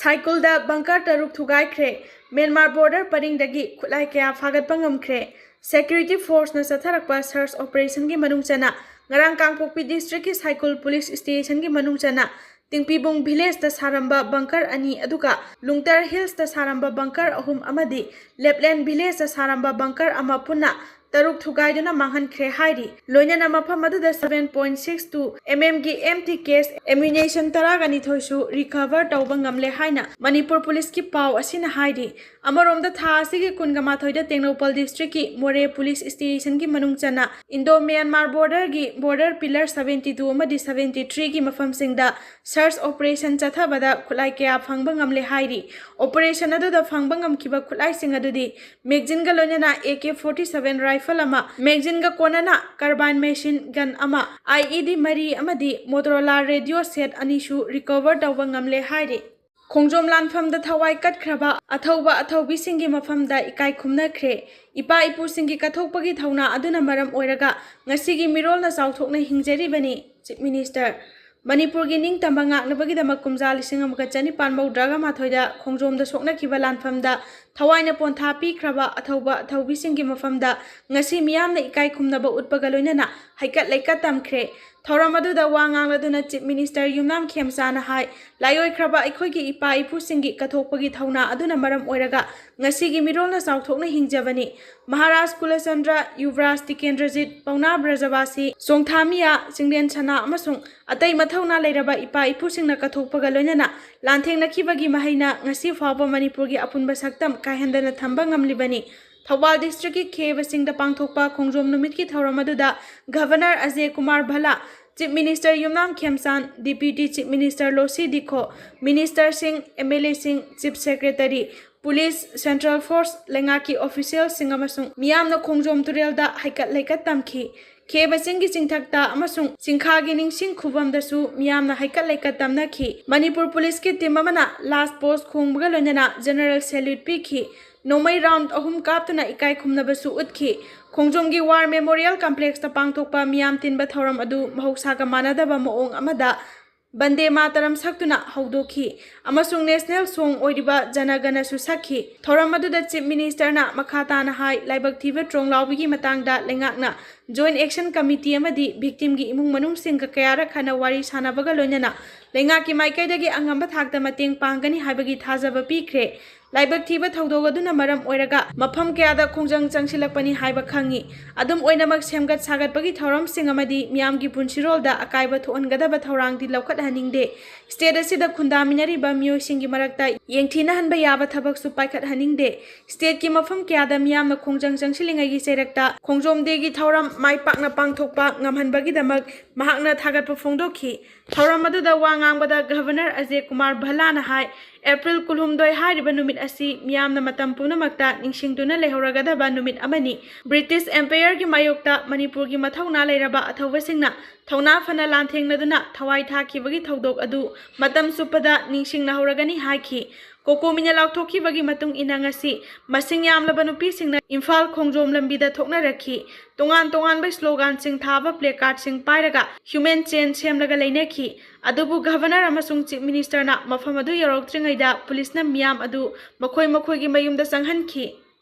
ꯁꯥꯏꯀꯨꯜꯗ bunker ꯇꯔꯨꯛ ꯊꯨꯒꯥꯏꯈ꯭ꯔꯦ꯫ ꯃ꯭ꯌꯥꯟꯃꯥꯔ border ꯄꯔꯤꯡꯗꯒꯤ ꯈꯨꯠꯂꯥꯏ ꯀꯌꯥ ꯐꯥꯒꯠꯄ ꯉꯝꯈ꯭ꯔꯦ꯫ Security force ꯅ ꯆꯠꯊꯔꯛꯄ search operation ꯒꯤ ꯃꯅꯨꯡ ꯆꯟꯅ ꯉꯔꯥꯡ ꯀꯥꯡꯄꯣꯛꯄꯤ district ꯀꯤ ꯁꯥꯏꯀꯨꯜ police station ꯒꯤ ꯃꯅꯨꯡ ꯆꯟꯅ ꯇꯤꯡꯄꯤꯕꯨꯡ village ꯇ ꯁꯥꯔꯝꯕ bunker ꯑꯅꯤ, ꯑꯗꯨꯒ ꯂꯨꯡꯇꯔ hills ꯇ ꯁꯥꯔꯝꯕ bunker ꯑꯍꯨꯝ ꯑꯃꯗꯤ ꯂꯦꯞꯂꯦꯟ village ꯇ ꯁꯥꯔꯝꯕ bunker ꯑꯃ ꯄꯨꯟꯅ ꯇꯔꯨꯛ ꯊꯨꯒꯥꯏꯗꯨꯅ ꯃꯥꯡꯍꯟꯈ꯭ꯔꯦ ꯍꯥꯏꯔꯤ꯫ ꯂꯣꯏꯅꯅ ꯃꯐꯝ ꯑꯗꯨꯗ seven point six two M M ꯒꯤ M T case ammunition ꯇꯔꯥꯒ ꯅꯤꯊꯣꯏꯁꯨ recover ꯇꯧꯕ ꯉꯝꯂꯦ ꯍꯥꯏꯅ ꯃꯅꯤꯄꯨꯔ police ꯀꯤ ꯄꯥꯎ ꯑꯁꯤꯅ ꯍꯥꯏꯔꯤ꯫ ꯑꯃꯔꯣꯝꯗ, ꯊꯥ ꯑꯁꯤꯒꯤ ꯀꯨꯟꯒ ꯃꯥꯊꯣꯏꯗ ꯇꯦꯡꯅꯧꯄꯜ district ꯀꯤ ꯃꯣꯔꯦ police station ꯒꯤ ꯃꯅꯨꯡ ꯆꯟꯅ Indo Myanmar border ꯒꯤ border pillar seventy two ꯑꯃꯗꯤ seventy three ꯒꯤ ꯃꯐꯝꯁꯤꯡꯗ search operation ꯆꯠꯊꯕꯗ ꯈꯨꯠꯂꯥꯏ ꯀꯌꯥ ꯐꯪꯕ ꯉꯝꯂꯦ ꯍꯥꯏꯔꯤ꯫ Operation ꯑꯗꯨꯗ ꯐꯪꯕ ꯉꯝꯈꯤꯕ ꯈꯨꯠꯂꯥꯏꯁꯤꯡ ꯑꯗꯨꯗꯤ magazine ꯒ ꯂꯣꯏꯅꯅ A K forty seven rifle ꯑꯃ, magazine ꯒ ꯀꯣꯟꯅꯅ carbine machine gun ꯑꯃ, I E D ꯃꯔꯤ ꯑꯃꯗꯤ Motorola radio set ꯑꯅꯤꯁꯨ recover ꯇꯧꯕ ꯉꯝꯂꯦ ꯍꯥꯏꯔꯤ꯫ ꯈꯣꯡꯖꯣꯝ ꯂꯥꯟꯐꯝꯗ ꯊꯋꯥꯏ ꯀꯠꯈ꯭ꯔꯕ ꯑꯊꯧꯕ ꯑꯊꯧꯕꯤꯁꯤꯡꯒꯤ ꯃꯐꯝꯗ ꯏꯀꯥꯏ ꯈꯨꯝꯅꯈ꯭ꯔꯦ꯫ ꯏꯄꯥ ꯏꯄꯨꯁꯤꯡꯒꯤ ꯀꯠꯊꯣꯛꯄꯒꯤ ꯊꯧꯅꯥ ꯑꯗꯨꯅ ꯃꯔꯝ ꯑꯣꯏꯔꯒ ꯉꯁꯤꯒꯤ ꯃꯤꯔꯣꯜꯅ ꯆꯥꯎꯊꯣꯛꯅ ꯍꯤꯡꯖꯔꯤꯕꯅꯤ꯫ Chief Minister, ꯃꯅꯤꯄꯨꯔꯒꯤ ꯅꯤꯡꯇꯝꯕ ꯉꯥꯛꯅꯕꯒꯤꯗꯃꯛ ꯀꯨꯝꯖꯥ ꯂꯤꯁꯤꯡ ꯑꯃꯒ ꯆꯅꯤꯄꯥꯟ ꯃꯧꯗ꯭ꯔꯥꯒ ꯃꯥꯊꯣꯏꯗ ꯈꯣꯡꯖꯣꯝꯗ ꯁꯣꯛꯅꯈꯤꯕ ꯂꯥꯟꯐꯝꯗ ꯊꯋꯥꯏꯅ ꯄꯣꯟꯊꯥ ꯄꯤꯈ꯭ꯔꯕ ꯑꯊꯧꯕ ꯑꯊꯧꯕꯤꯁꯤꯡꯒꯤ ꯃꯐꯝꯗ ꯉꯁꯤ ꯃꯤꯌꯥꯝꯅ ꯏꯀꯥꯏ ꯈꯨꯝꯅꯕ ꯎꯠꯄꯒ ꯂꯣꯏꯅꯅ ꯍꯩꯀꯠ ꯂꯩꯀꯠ ꯇꯝꯈ꯭ꯔꯦ꯫ ꯊꯧꯔꯝ ꯑꯗꯨꯗ ꯋꯥ ꯉꯥꯡꯂꯗꯨꯅ Chief Minister ꯌꯨꯝꯅꯥꯝ ꯈꯦꯝꯆꯥꯅ ꯍꯥꯏ, ꯂꯥꯏꯑꯣꯏꯈ꯭ꯔꯕ ꯑꯩꯈꯣꯏꯒꯤ ꯏꯄꯥ ꯏꯄꯨꯁꯤꯡꯒꯤ ꯀꯠꯊꯣꯛꯄꯒꯤ ꯊꯧꯅꯥ ꯑꯗꯨꯅ ꯃꯔꯝ ꯑꯣꯏꯔꯒ ꯉꯁꯤꯒꯤ ꯃꯤꯔꯣꯜꯅ ꯆꯥꯎꯊꯣꯛꯅ ꯍꯤꯡꯖꯕꯅꯤ꯫ ꯃꯍꯥꯔꯥꯖ ꯀꯨꯂꯆꯟꯗ꯭ꯔ, ꯌꯨꯕꯔꯥꯖ ꯇꯤꯀꯦꯟꯗ꯭ꯔꯖꯤꯠ, ꯄꯥꯎꯅꯥ ꯕ꯭ꯔꯖꯕꯥꯁꯤ, ꯆꯣꯡꯊꯥꯃꯤꯌꯥ, ꯆꯤꯡꯂꯦꯟ ꯁꯅꯥ ꯑꯃꯁꯨꯡ ꯑꯇꯩ ꯃꯊꯧꯅꯥ ꯂꯩꯔꯕ ꯏꯄꯥ ꯏꯄꯨꯁꯤꯡꯅ ꯀꯠꯊꯣꯛꯄꯒ ꯂꯣꯏꯅꯅ ꯂꯥꯟꯊꯦꯡꯅꯈꯤꯕꯒꯤ ꯃꯍꯩꯅ ꯉꯁꯤ ꯐꯥꯎꯕ ꯃꯅꯤꯄꯨꯔꯒꯤ ꯑꯄꯨꯟꯕ ꯁꯛꯇꯝ ꯀꯥꯏꯍꯟꯗꯅ ꯊꯝꯕ ꯉꯝꯂꯤꯕꯅꯤ꯫ ꯊꯧꯕꯥꯜ districtꯀꯤ ꯈꯦꯕꯁꯤꯡꯗ ꯄꯥꯡꯊꯣꯛꯄ ꯈꯣꯡꯖꯣꯝ ꯅꯨꯃꯤꯠꯀꯤ ꯊꯧꯔꯝ ꯑꯗꯨꯗ Governor Ajay Kumar ꯚꯜꯂꯥ, Chief Minister ꯌꯨꯝꯅꯥꯝ ꯈꯦꯝꯆꯥꯟ, Deputy Chief Minister ꯂꯣꯁꯤ ꯗꯤꯈꯣ, ministerꯁꯤꯡ, MLAꯁꯤꯡ, Chief Secretary, police, central force, ꯂꯩꯉꯥꯛꯀꯤ officialꯁꯤꯡ ꯑꯃꯁꯨꯡ ꯃꯤꯌꯥꯝꯅ ꯈꯣꯡꯖꯣꯝ ꯇꯨꯔꯦꯜꯗ ꯍꯩꯀꯠ ꯂꯩꯀꯠ ꯇꯝꯈꯤ꯫ ꯈꯦꯕꯁꯤꯡꯒꯤ ꯆꯤꯡꯊꯛꯇ ꯑꯃꯁꯨꯡ ꯆꯤꯡꯈꯥꯒꯤ ꯅꯤꯡꯁꯤꯡ ꯈꯨꯕꯝꯗꯁꯨ ꯃꯤꯌꯥꯝꯅ ꯍꯩꯀꯠ ꯂꯩꯀꯠ ꯇꯝꯅꯈꯤ꯫ ꯃꯅꯤꯄꯨꯔ policeꯀꯤ team ꯑꯃꯅ last post ꯈꯣꯡꯕꯒ ꯂꯣꯏꯅꯅ general salute ꯄꯤꯈꯤ꯫ ꯅꯣꯡꯃꯩ round ꯑꯍꯨꯝ ꯀꯥꯞꯇꯨꯅ ꯏꯀꯥꯏ ꯈꯨꯝꯅꯕꯁꯨ ꯎꯠꯈꯤ꯫ ꯈꯣꯡꯖꯣꯝꯒꯤ War Memorial Complexꯇ ꯄꯥꯡꯊꯣꯛꯄ ꯃꯤꯌꯥꯝ ꯇꯤꯟꯕ ꯊꯧꯔꯝ ꯑꯗꯨ ꯃꯍꯧꯁꯥꯒ ꯃꯥꯟꯅꯗꯕ ꯃꯑꯣꯡ ꯑꯃꯗ ꯕꯟꯗꯦ ꯃꯥꯇꯔꯝ ꯁꯛꯇꯨꯅ ꯍꯧꯗꯣꯛꯈꯤ ꯑꯃꯁꯨꯡ national song ꯑꯣꯏꯔꯤꯕ ꯖꯅ ꯒꯅꯁꯨ ꯁꯛꯈꯤ꯫ ꯊꯧꯔꯝ ꯑꯗꯨꯗ Chief Ministerꯅ ꯃꯈꯥ ꯇꯥꯅ ꯍꯥꯏ, ꯂꯥꯏꯕꯛ ꯊꯤꯕ ꯇ꯭ꯔꯣꯡꯂꯥꯎꯕꯤꯒꯤ ꯃꯇꯥꯡꯗ ꯂꯩꯉꯥꯛꯅ Joint Action Committee ꯑꯃꯗꯤ victimꯒꯤ ꯏꯃꯨꯡ ꯃꯅꯨꯡꯁꯤꯡꯒ ꯀꯌꯥꯔꯛ ꯍꯟꯅ ꯋꯥꯔꯤ ꯁꯥꯟꯅꯕꯒ ꯂꯣꯏꯅꯅ ꯂꯩꯉꯥꯛꯀꯤ ꯃꯥꯏꯀꯩꯗꯒꯤ ꯑꯉꯝꯕ ꯊꯥꯛꯇ ꯃꯇꯦꯡ ꯄꯥꯡꯒꯅꯤ ꯍꯥꯏꯕꯒꯤ ꯊꯥꯖꯕ ꯄꯤꯈ꯭ꯔꯦ꯫ ꯂꯥꯏꯕꯛ ꯊꯤꯕ ꯊꯧꯗꯣꯛ ꯑꯗꯨꯅ ꯃꯔꯝ ꯑꯣꯏꯔꯒ ꯃꯐꯝ ꯀꯌꯥꯗ ꯈꯣꯡꯖꯪ ꯆꯪꯁꯤꯜꯂꯛꯄꯅꯤ ꯍꯥꯏꯕ ꯈꯪꯏ꯫ ꯑꯗꯨꯝ ꯑꯣꯏꯅꯃꯛ, ꯁꯦꯝꯒꯠ ꯁꯥꯒꯠꯄꯒꯤ ꯊꯧꯔꯝꯁꯤꯡ ꯑꯃꯗꯤ ꯃꯤꯌꯥꯝꯒꯤ ꯄꯨꯟꯁꯤꯔꯣꯜꯗ ꯑꯀꯥꯏꯕ ꯊꯣꯛꯍꯟꯒꯗꯕ ꯊꯧꯔꯥꯡꯗꯤ ꯂꯧꯈꯠꯍꯟꯅꯤꯡꯗꯦ꯫ State ꯑꯁꯤꯗ ꯈꯨꯟꯗꯥꯃꯤꯟꯅꯔꯤꯕ ꯃꯤꯑꯣꯏꯁꯤꯡꯒꯤ ꯃꯔꯛꯇ ꯌꯦꯡꯊꯤꯅꯍꯟꯕ ꯌꯥꯕ ꯊꯕꯛꯁꯨ ꯄꯥꯏꯈꯠꯍꯟꯅꯤꯡꯗꯦ꯫ Stateꯀꯤ ꯃꯐꯝ ꯀꯌꯥꯗ ꯃꯤꯌꯥꯝꯅ ꯈꯣꯡꯖꯪ ꯆꯪꯁꯤꯜꯂꯤꯉꯩꯒꯤ ꯆꯩꯔꯛꯇ ꯈꯣꯡꯖꯣꯝ Dayꯒꯤ ꯊꯧꯔꯝ ꯃꯥꯏ ꯄꯥꯛꯅ ꯄꯥꯡꯊꯣꯛꯄ ꯉꯝꯍꯟꯕꯒꯤꯗꯃꯛ ꯃꯍꯥꯛꯅ ꯊꯥꯒꯠꯄ ꯐꯣꯡꯗꯣꯛꯈꯤ꯫ ꯊꯧꯔꯝ ꯑꯗꯨꯗ ꯋꯥ ꯉꯥꯡꯕꯗ Governor ꯑꯖꯌ ꯀꯨꯃꯥꯔ ꯚꯜꯂꯥꯅ ꯍꯥꯏ, April ꯀꯨꯟꯍꯨꯝꯗꯣꯏ ꯍꯥꯏꯔꯤꯕ ꯅꯨꯃꯤꯠ ꯑꯁꯤ ꯃꯤꯌꯥꯝꯅ ꯃꯇꯝ ꯄꯨꯝꯅꯃꯛꯇ ꯅꯤꯡꯁꯤꯡꯗꯨꯅ ꯂꯩꯍꯧꯔꯒꯗꯕ ꯅꯨꯃꯤꯠ ꯑꯃꯅꯤ꯫ British Empireꯒꯤ ꯃꯥꯌꯣꯛꯇ ꯃꯅꯤꯄꯨꯔꯒꯤ ꯃꯊꯧꯅꯥ ꯂꯩꯔꯕ ꯑꯊꯧꯕꯁꯤꯡꯅ ꯊꯧꯅꯥ ꯐꯅ ꯂꯥꯟꯊꯦꯡꯅꯗꯨꯅ ꯊꯋꯥꯏ ꯊꯥꯈꯤꯕꯒꯤ ꯊꯧꯗꯣꯛ ꯑꯗꯨ ꯃꯇꯝ ꯆꯨꯞꯄꯗ ꯅꯤꯡꯁꯤꯡꯅꯍꯧꯔꯒꯅꯤ ꯍꯥꯏꯈꯤ꯫ ꯀꯣꯀꯣꯃꯤꯅ ꯂꯥꯎꯊꯣꯛꯈꯤꯕꯒꯤ ꯃꯇꯨꯡ ꯏꯟꯅ ꯉꯁꯤ ꯃꯁꯤꯡ ꯌꯥꯝꯂꯕ ꯅꯨꯄꯤꯁꯤꯡꯅ ꯏꯝꯐꯥꯜ ꯈꯣꯡꯖꯣꯝ ꯂꯝꯕꯤꯗ ꯊꯣꯛꯅꯔꯛꯈꯤ꯫ ꯇꯣꯉꯥꯟ ꯇꯣꯉꯥꯟꯕ ꯁ꯭ꯂꯣꯒꯥꯟꯁꯤꯡ ꯊꯥꯕ ꯄ꯭ꯂꯦꯀꯥꯔꯠꯁꯤꯡ ꯄꯥꯏꯔꯒ ꯍ꯭ꯌꯨꯃꯦꯟ ꯆꯦꯟ ꯁꯦꯝꯂꯒ ꯂꯩꯅꯈꯤ꯫ ꯑꯗꯨꯕꯨ ꯒꯚꯔꯅꯔ ꯑꯃꯁꯨꯡ ꯆꯤꯐ ꯃꯤꯅꯤꯁꯇꯔꯅ ꯃꯐꯝ ꯑꯗꯨ ꯌꯧꯔꯛꯇ꯭ꯔꯤꯉꯩꯗ ꯄꯨꯂꯤꯁꯅ ꯃꯤꯌꯥꯝ ꯑꯗꯨ ꯃꯈꯣꯏ ꯃꯈꯣꯏꯒꯤ ꯃꯌꯨꯝꯗ ꯆꯪꯍꯟꯈꯤ꯫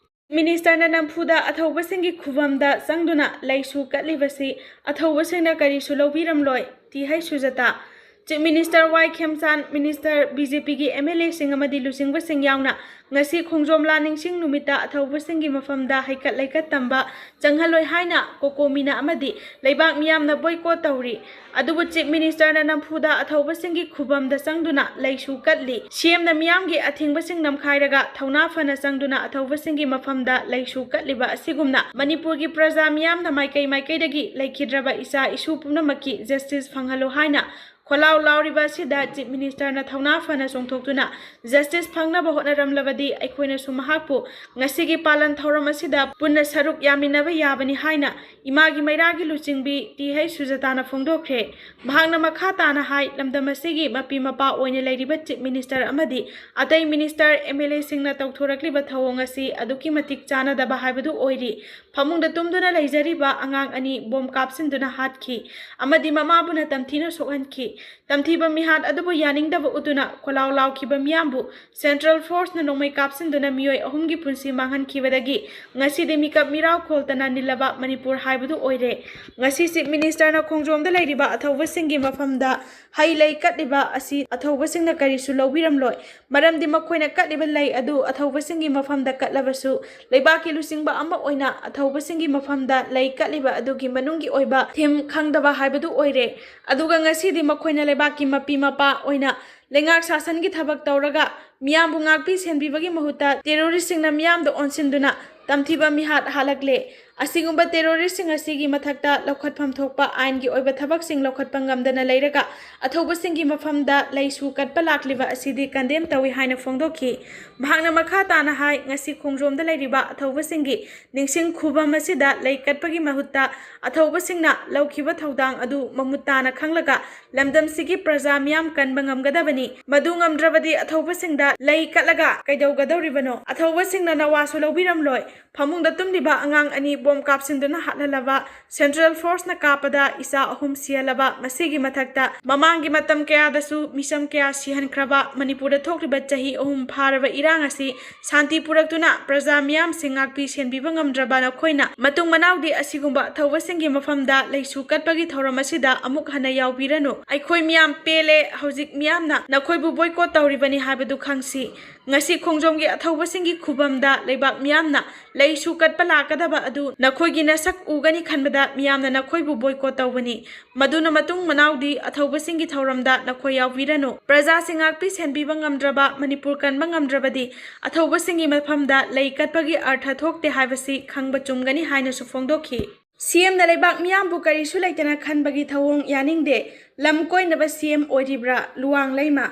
ꯃꯤꯅꯤꯁꯇꯔꯅ ꯅꯝꯐꯨꯗ ꯑꯊꯧꯕꯁꯤꯡꯒꯤ ꯈꯨꯕꯝꯗ ꯆꯪꯗꯨꯅ ꯂꯩꯁꯨ ꯀꯠꯂꯤꯕꯁꯤ ꯑꯊꯧꯕꯁꯤꯡꯅ ꯀꯔꯤꯁꯨ ꯂꯧꯕꯤꯔꯝꯂꯣꯏ꯫ T H Sujata. Chief minister Y Khemchand, minister, B J ꯄꯤꯒꯤ ꯑꯦꯝ ꯑꯦꯜ ꯑꯦꯁꯤꯡ ꯑꯃꯗꯤ ꯂꯨꯆꯤꯡꯕꯁꯤꯡ ꯌꯥꯎꯅ ꯉꯁꯤ ꯈꯣꯡꯖꯣꯝ ꯂꯥꯟ ꯅꯤꯡꯁꯤꯡ ꯅꯨꯃꯤꯠꯇ ꯑꯊꯧꯕꯁꯤꯡꯒꯤ ꯃꯐꯝꯗ ꯍꯩꯀꯠ ꯂꯩꯀꯠ ꯇꯝꯕ ꯆꯪꯍꯜꯂꯣꯏ ꯍꯥꯏꯅ ꯀꯣꯀꯣꯃꯤꯅ ꯑꯃꯗꯤ ꯂꯩꯕꯥꯛ ꯃꯤꯌꯥꯝꯅ ꯕꯣꯏꯀꯣꯠ ꯇꯧꯔꯤ꯫ ꯑꯗꯨꯕꯨ ꯆꯤꯐ ꯃꯤꯅꯤꯁꯇꯔꯅ ꯅꯝꯐꯨꯗ ꯑꯊꯧꯕꯁꯤꯡꯒꯤ ꯈꯨꯕꯝꯗ ꯆꯪꯗꯨꯅ ꯂꯩꯁꯨ ꯀꯠꯂꯤ꯫ ꯁꯤ ꯑꯦꯝꯅ ꯃꯤꯌꯥꯝꯒꯤ ꯑꯊꯤꯡꯕꯁꯤꯡ ꯅꯝꯈꯥꯏꯔꯒ ꯊꯧꯅꯥ ꯐꯅ ꯆꯪꯗꯨꯅ ꯑꯊꯧꯕꯁꯤꯡꯒꯤ ꯃꯐꯝꯗ ꯂꯩꯁꯨ ꯀꯠꯂꯤꯕ ꯑꯁꯤꯒꯨꯝꯅ ꯃꯅꯤꯄꯨꯔꯒꯤ ꯄ꯭ꯔꯖꯥ ꯃꯤꯌꯥꯝꯅ ꯃꯥꯏꯀꯩ ꯃꯥꯏꯀꯩꯗꯒꯤ ꯂꯩꯈꯤꯗ꯭ꯔꯕ ꯏꯆꯥ ꯏꯁꯨ ꯄꯨꯝꯅꯃꯛꯀꯤ ꯖꯁꯇꯤꯁ ꯐꯪꯍꯜꯂꯨ ꯍꯥꯏꯅ ꯈꯣꯜꯂꯥꯎ ꯂꯥꯎꯔꯤꯕ ꯑꯁꯤꯗ ꯆꯤꯐ ꯃꯤꯅꯤꯁꯇꯔꯅ ꯊꯧꯅꯥ ꯐꯅ ꯆꯣꯡꯊꯣꯛꯇꯨꯅ ꯖꯁꯇꯤꯁ ꯐꯪꯅꯕ ꯍꯣꯠꯅꯔꯝꯂꯕꯗꯤ ꯑꯩꯈꯣꯏꯅꯁꯨ ꯃꯍꯥꯛꯄꯨ ꯉꯁꯤꯒꯤ ꯄꯥꯂꯟ ꯊꯧꯔꯝ ꯑꯁꯤꯗ ꯄꯨꯟꯅ ꯁꯔꯨꯛ ꯌꯥꯃꯤꯟꯅꯕ ꯌꯥꯕꯅꯤ ꯍꯥꯏꯅ ꯏꯃꯥꯒꯤ ꯃꯩꯔꯥꯒꯤ ꯂꯨꯆꯤꯡꯕꯤ ꯇꯤ ꯍꯩꯆ ꯁꯨꯖꯥꯇꯥꯅ ꯐꯣꯡꯗꯣꯛꯈ꯭ꯔꯦ꯫ ꯃꯍꯥꯛꯅ ꯃꯈꯥ ꯇꯥꯅ ꯍꯥꯏ, ꯂꯝꯗꯝ ꯑꯁꯤꯒꯤ ꯃꯄꯤ ꯃꯄꯥ ꯑꯣꯏꯅ ꯂꯩꯔꯤꯕ ꯆꯤꯐ ꯃꯤꯅꯤꯁꯇꯔ ꯑꯃꯗꯤ ꯑꯇꯩ ꯃꯤꯅꯤꯁꯇꯔ, ꯑꯦꯝ ꯑꯦꯜ ꯑꯦꯁꯤꯡꯅ ꯇꯧꯊꯣꯔꯛꯂꯤꯕ ꯊꯧꯑꯣꯡ ꯑꯁꯤ ꯑꯗꯨꯛꯀꯤ ꯃꯇꯤꯛ ꯆꯥꯟꯅꯗꯕ ꯍꯥꯏꯕꯗꯨ ꯑꯣꯏꯔꯤ꯫ ꯐꯃꯨꯡꯗ ꯇꯨꯝꯗꯨꯅ ꯂꯩꯖꯔꯤꯕ ꯑꯉꯥꯡ ꯑꯅꯤ ꯕꯣꯝ ꯀꯥꯞꯁꯤꯟꯗꯨꯅ ꯍꯥꯠꯈꯤ ꯑꯃꯗꯤ ꯃꯃꯥꯕꯨꯅ ꯇꯝꯊꯤꯅ ꯁꯣꯛꯍꯟꯈꯤ꯫ ꯇꯝꯊꯤꯕ ꯃꯤꯍꯥꯠ ꯑꯗꯨꯕꯨ ꯌꯥꯅꯤꯡꯗꯕ ꯎꯠꯇꯨꯅ ꯈꯣꯜꯂꯥꯎ ꯂꯥꯎꯈꯤꯕ ꯃꯤꯌꯥꯝꯕꯨ ꯁꯦꯟꯇ꯭ꯔꯦꯜ ꯐꯣꯔꯁꯅ ꯅꯣꯡꯃꯩ ꯀꯥꯞꯁꯤꯟꯗꯨꯅ ꯃꯤꯑꯣꯏ ꯑꯍꯨꯝꯒꯤ ꯄꯨꯟꯁꯤ ꯃꯥꯡꯍꯟꯈꯤꯕꯗꯒꯤ ꯉꯁꯤꯗꯤ ꯃꯤꯀꯞ ꯃꯤꯔꯥꯎ ꯈꯣꯜꯇꯅ ꯅꯤꯜꯂꯕ ꯃꯅꯤꯄꯨꯔ ꯍꯥꯏꯕꯗꯨ ꯑꯣꯏꯔꯦ꯫ ꯉꯁꯤ ꯆꯤꯐ ꯃꯤꯅꯤꯁꯇꯔꯅ ꯈꯣꯡꯖꯣꯝꯗ ꯂꯩꯔꯤꯕ ꯑꯊꯧꯕꯁꯤꯡꯒꯤ ꯃꯐꯝꯗ ꯍꯩ ꯂꯩ ꯀꯠꯂꯤꯕ ꯑꯁꯤ ꯑꯊꯧꯕꯁꯤꯡꯅ ꯀꯔꯤꯁꯨ ꯂꯧꯕꯤꯔꯝꯂꯣꯏ꯫ ꯃꯔꯝꯗꯤ ꯃꯈꯣꯏꯅ ꯀꯠꯂꯤꯕ ꯂꯩ ꯑꯗꯨ ꯑꯊꯧꯕꯁꯤꯡꯒꯤ ꯃꯐꯝꯗ ꯀꯠꯂꯕꯁꯨ ꯂꯩꯕꯥꯛꯀꯤ ꯂꯨꯆꯤꯡꯕ ꯑꯃ ꯑꯣꯏꯅ ꯑꯊꯧꯕꯁꯤꯡꯒꯤ ꯃꯐꯝꯗ ꯂꯩ ꯀꯠꯂꯤꯕ ꯑꯗꯨꯒꯤ ꯃꯅꯨꯡꯒꯤ ꯑꯣꯏꯕ ꯊꯤꯝ ꯈꯪꯗꯕ ꯍꯥꯏꯕꯗꯨ ꯑꯣꯏꯔꯦ꯫ ꯑꯗꯨꯒ ꯉꯁꯤꯗꯤ ꯃꯈꯣꯏꯅ ꯂꯩꯕꯥꯛꯀꯤ ꯃꯄꯤ ꯃꯄꯥ ꯑꯣꯏꯅ ꯂꯩꯉꯥꯛ ꯁꯥꯁꯟꯒꯤ ꯊꯕꯛ ꯇꯧꯔꯒ ꯃꯤꯌꯥꯝꯕꯨ ꯉꯥꯛꯄꯤ ꯁꯦꯟꯕꯤꯕꯒꯤ ꯃꯍꯨꯠꯇ ꯇꯦꯔꯣꯔꯤꯁꯁꯤꯡꯅ ꯃꯤꯌꯥꯝꯗ ꯑꯣꯟꯁꯤꯟꯗꯨꯅ ꯇꯝꯊꯤꯕ ꯃꯤꯍꯥꯠ ꯍꯥꯠꯂꯛꯂꯦ꯫ ꯑꯁꯤꯒꯨꯝꯕ terroristꯁꯤꯡ ꯑꯁꯤꯒꯤ ꯃꯊꯛꯇ ꯂꯧꯈꯠꯐꯝ ꯊꯣꯛꯄ ꯑꯥꯏꯟꯒꯤ ꯑꯣꯏꯕ ꯊꯕꯛꯁꯤꯡ ꯂꯧꯈꯠꯄ ꯉꯝꯗꯅ ꯂꯩꯔꯒ ꯑꯊꯧꯕꯁꯤꯡꯒꯤ ꯃꯐꯝꯗ ꯂꯩꯁꯨ ꯀꯠꯄ ꯂꯥꯛꯂꯤꯕ ꯑꯁꯤꯗꯤ condemn ꯇꯧꯏ ꯍꯥꯏꯅ ꯐꯣꯡꯗꯣꯛꯈꯤ꯫ ꯃꯍꯥꯛꯅ ꯃꯈꯥ ꯇꯥꯅ ꯍꯥꯏ, ꯉꯁꯤ ꯈꯣꯡꯖꯣꯝꯗ ꯂꯩꯔꯤꯕ ꯑꯊꯧꯕꯁꯤꯡꯒꯤ ꯅꯤꯡꯁꯤꯡ ꯈꯨꯕꯝ ꯑꯁꯤꯗ ꯂꯩ ꯀꯠꯄꯒꯤ ꯃꯍꯨꯠꯇ ꯑꯊꯧꯕꯁꯤꯡꯅ ꯂꯧꯈꯤꯕ ꯊꯧꯗꯥꯡ ꯑꯗꯨ ꯃꯃꯨꯠ ꯇꯥꯅ ꯈꯪꯂꯒ ꯂꯝꯗꯝꯁꯤꯒꯤ ꯄ꯭ꯔꯖꯥ ꯃꯤꯌꯥꯝ ꯀꯟꯕ ꯉꯝꯒꯗꯕꯅꯤ꯫ ꯃꯗꯨ ꯉꯝꯗ꯭ꯔꯕꯗꯤ ꯑꯊꯧꯕꯁꯤꯡꯗ ꯂꯩ ꯀꯠꯂꯒ ꯀꯩꯗꯧꯒꯗꯧꯔꯤꯕꯅꯣ? ꯑꯊꯧꯕꯁꯤꯡꯅ ꯅꯋꯥꯁꯨ ꯂꯧꯕꯤꯔꯝꯂꯣꯏ꯫ ꯐꯃꯨꯡꯗ ꯇꯨꯝꯂꯤꯕ ꯑꯉꯥꯡ ꯑꯅꯤ ꯕꯣꯝ ꯀꯥꯞꯁꯤꯟꯗꯨꯅ ꯍꯥꯠꯍꯜꯂꯕ, central forceꯅ ꯀꯥꯞꯄꯗ ꯏꯆꯥ ꯑꯍꯨꯝ ꯁꯤꯍꯜꯂꯕ, ꯃꯁꯤꯒꯤ ꯃꯊꯛꯇ ꯃꯃꯥꯡꯒꯤ ꯃꯇꯝ ꯀꯌꯥꯗꯁꯨ ꯃꯤꯆꯝ ꯀꯌꯥ ꯁꯤꯍꯟꯈ꯭ꯔꯕ, ꯃꯅꯤꯄꯨꯔꯗ ꯊꯣꯛꯂꯤꯕ ꯆꯍꯤ ꯑꯍꯨꯝ ꯐꯥꯔꯕ ꯏꯔꯥꯡ ꯑꯁꯤ ꯁꯥꯟꯇꯤ ꯄꯨꯔꯛꯇꯨꯅ ꯄ꯭ꯔꯖꯥ ꯃꯤꯌꯥꯝꯁꯤꯡ ꯉꯥꯛꯄꯤ ꯁꯦꯟꯕꯤꯕ ꯉꯝꯗ꯭ꯔꯕ ꯅꯈꯣꯏꯅ ꯃꯇꯨꯡ ꯃꯅꯥꯎꯗꯤ ꯑꯁꯤꯒꯨꯝꯕ ꯑꯊꯧꯕꯁꯤꯡꯒꯤ ꯃꯐꯝꯗ ꯂꯩꯁꯨ ꯀꯠꯄꯒꯤ ꯊꯧꯔꯝ ꯑꯁꯤꯗ ꯑꯃꯨꯛ ꯍꯟꯅ ꯌꯥꯎꯕꯤꯔꯅꯨ꯫ ꯑꯩꯈꯣꯏ ꯃꯤꯌꯥꯝ ꯄꯦꯜꯂꯦ꯫ ꯍꯧꯖꯤꯛ ꯃꯤꯌꯥꯝꯅ ꯅꯈꯣꯏꯕꯨ boycott ꯇꯧꯔꯤꯕꯅꯤ ꯍꯥꯏꯕꯗꯨ ꯈꯪꯁꯤ꯫ ꯉꯁꯤ ꯈꯣꯡꯖꯣꯝꯒꯤ ꯑꯊꯧꯕꯁꯤꯡꯒꯤ ꯈꯨꯕꯝꯗ ꯂꯩꯕꯥꯛ ꯃꯤꯌꯥꯝꯅ ꯂꯩꯁꯨ ꯀꯠꯄ ꯂꯥꯛꯀꯗꯕ ꯑꯗꯨ ꯅꯈꯣꯏꯒꯤ ꯅꯁꯛ ꯎꯒꯅꯤ ꯈꯟꯕꯗ ꯃꯤꯌꯥꯝꯅ ꯅꯈꯣꯏꯕꯨ boycott ꯇꯧꯕꯅꯤ꯫ ꯃꯗꯨꯅ ꯃꯇꯨꯡ ꯃꯅꯥꯎꯗꯤ ꯑꯊꯧꯕꯁꯤꯡꯒꯤ ꯊꯧꯔꯝꯗ ꯅꯈꯣꯏ ꯌꯥꯎꯕꯤꯔꯅꯨ꯫ ꯄ꯭ꯔꯖꯥꯁꯤꯡ ꯉꯥꯛꯄꯤ ꯁꯦꯟꯕꯤꯕ ꯉꯝꯗ꯭ꯔꯕ, ꯃꯅꯤꯄꯨꯔ ꯀꯟꯕ ꯉꯝꯗ꯭ꯔꯕꯗꯤ ꯑꯊꯧꯕꯁꯤꯡꯒꯤ ꯃꯐꯝꯗ ꯂꯩ ꯀꯠꯄꯒꯤ ꯑꯔꯊ ꯊꯣꯛꯇꯦ ꯍꯥꯏꯕꯁꯤ ꯈꯪꯕ ꯆꯨꯝꯒꯅꯤ ꯍꯥꯏꯅꯁꯨ ꯐꯣꯡꯗꯣꯛꯈꯤ꯫ CMꯅ ꯂꯩꯕꯥꯛ ꯃꯤꯌꯥꯝꯕꯨ ꯀꯔꯤꯁꯨ ꯂꯩꯇꯅ ꯈꯟꯕꯒꯤ ꯊꯧꯑꯣꯡ ꯌꯥꯅꯤꯡꯗꯦ꯫ ꯂꯝ ꯀꯣꯏꯅꯕ CM ꯑꯣꯏꯔꯤꯕ꯭ꯔꯥ? ꯂꯨꯋꯥꯡ ꯂꯩꯃ꯫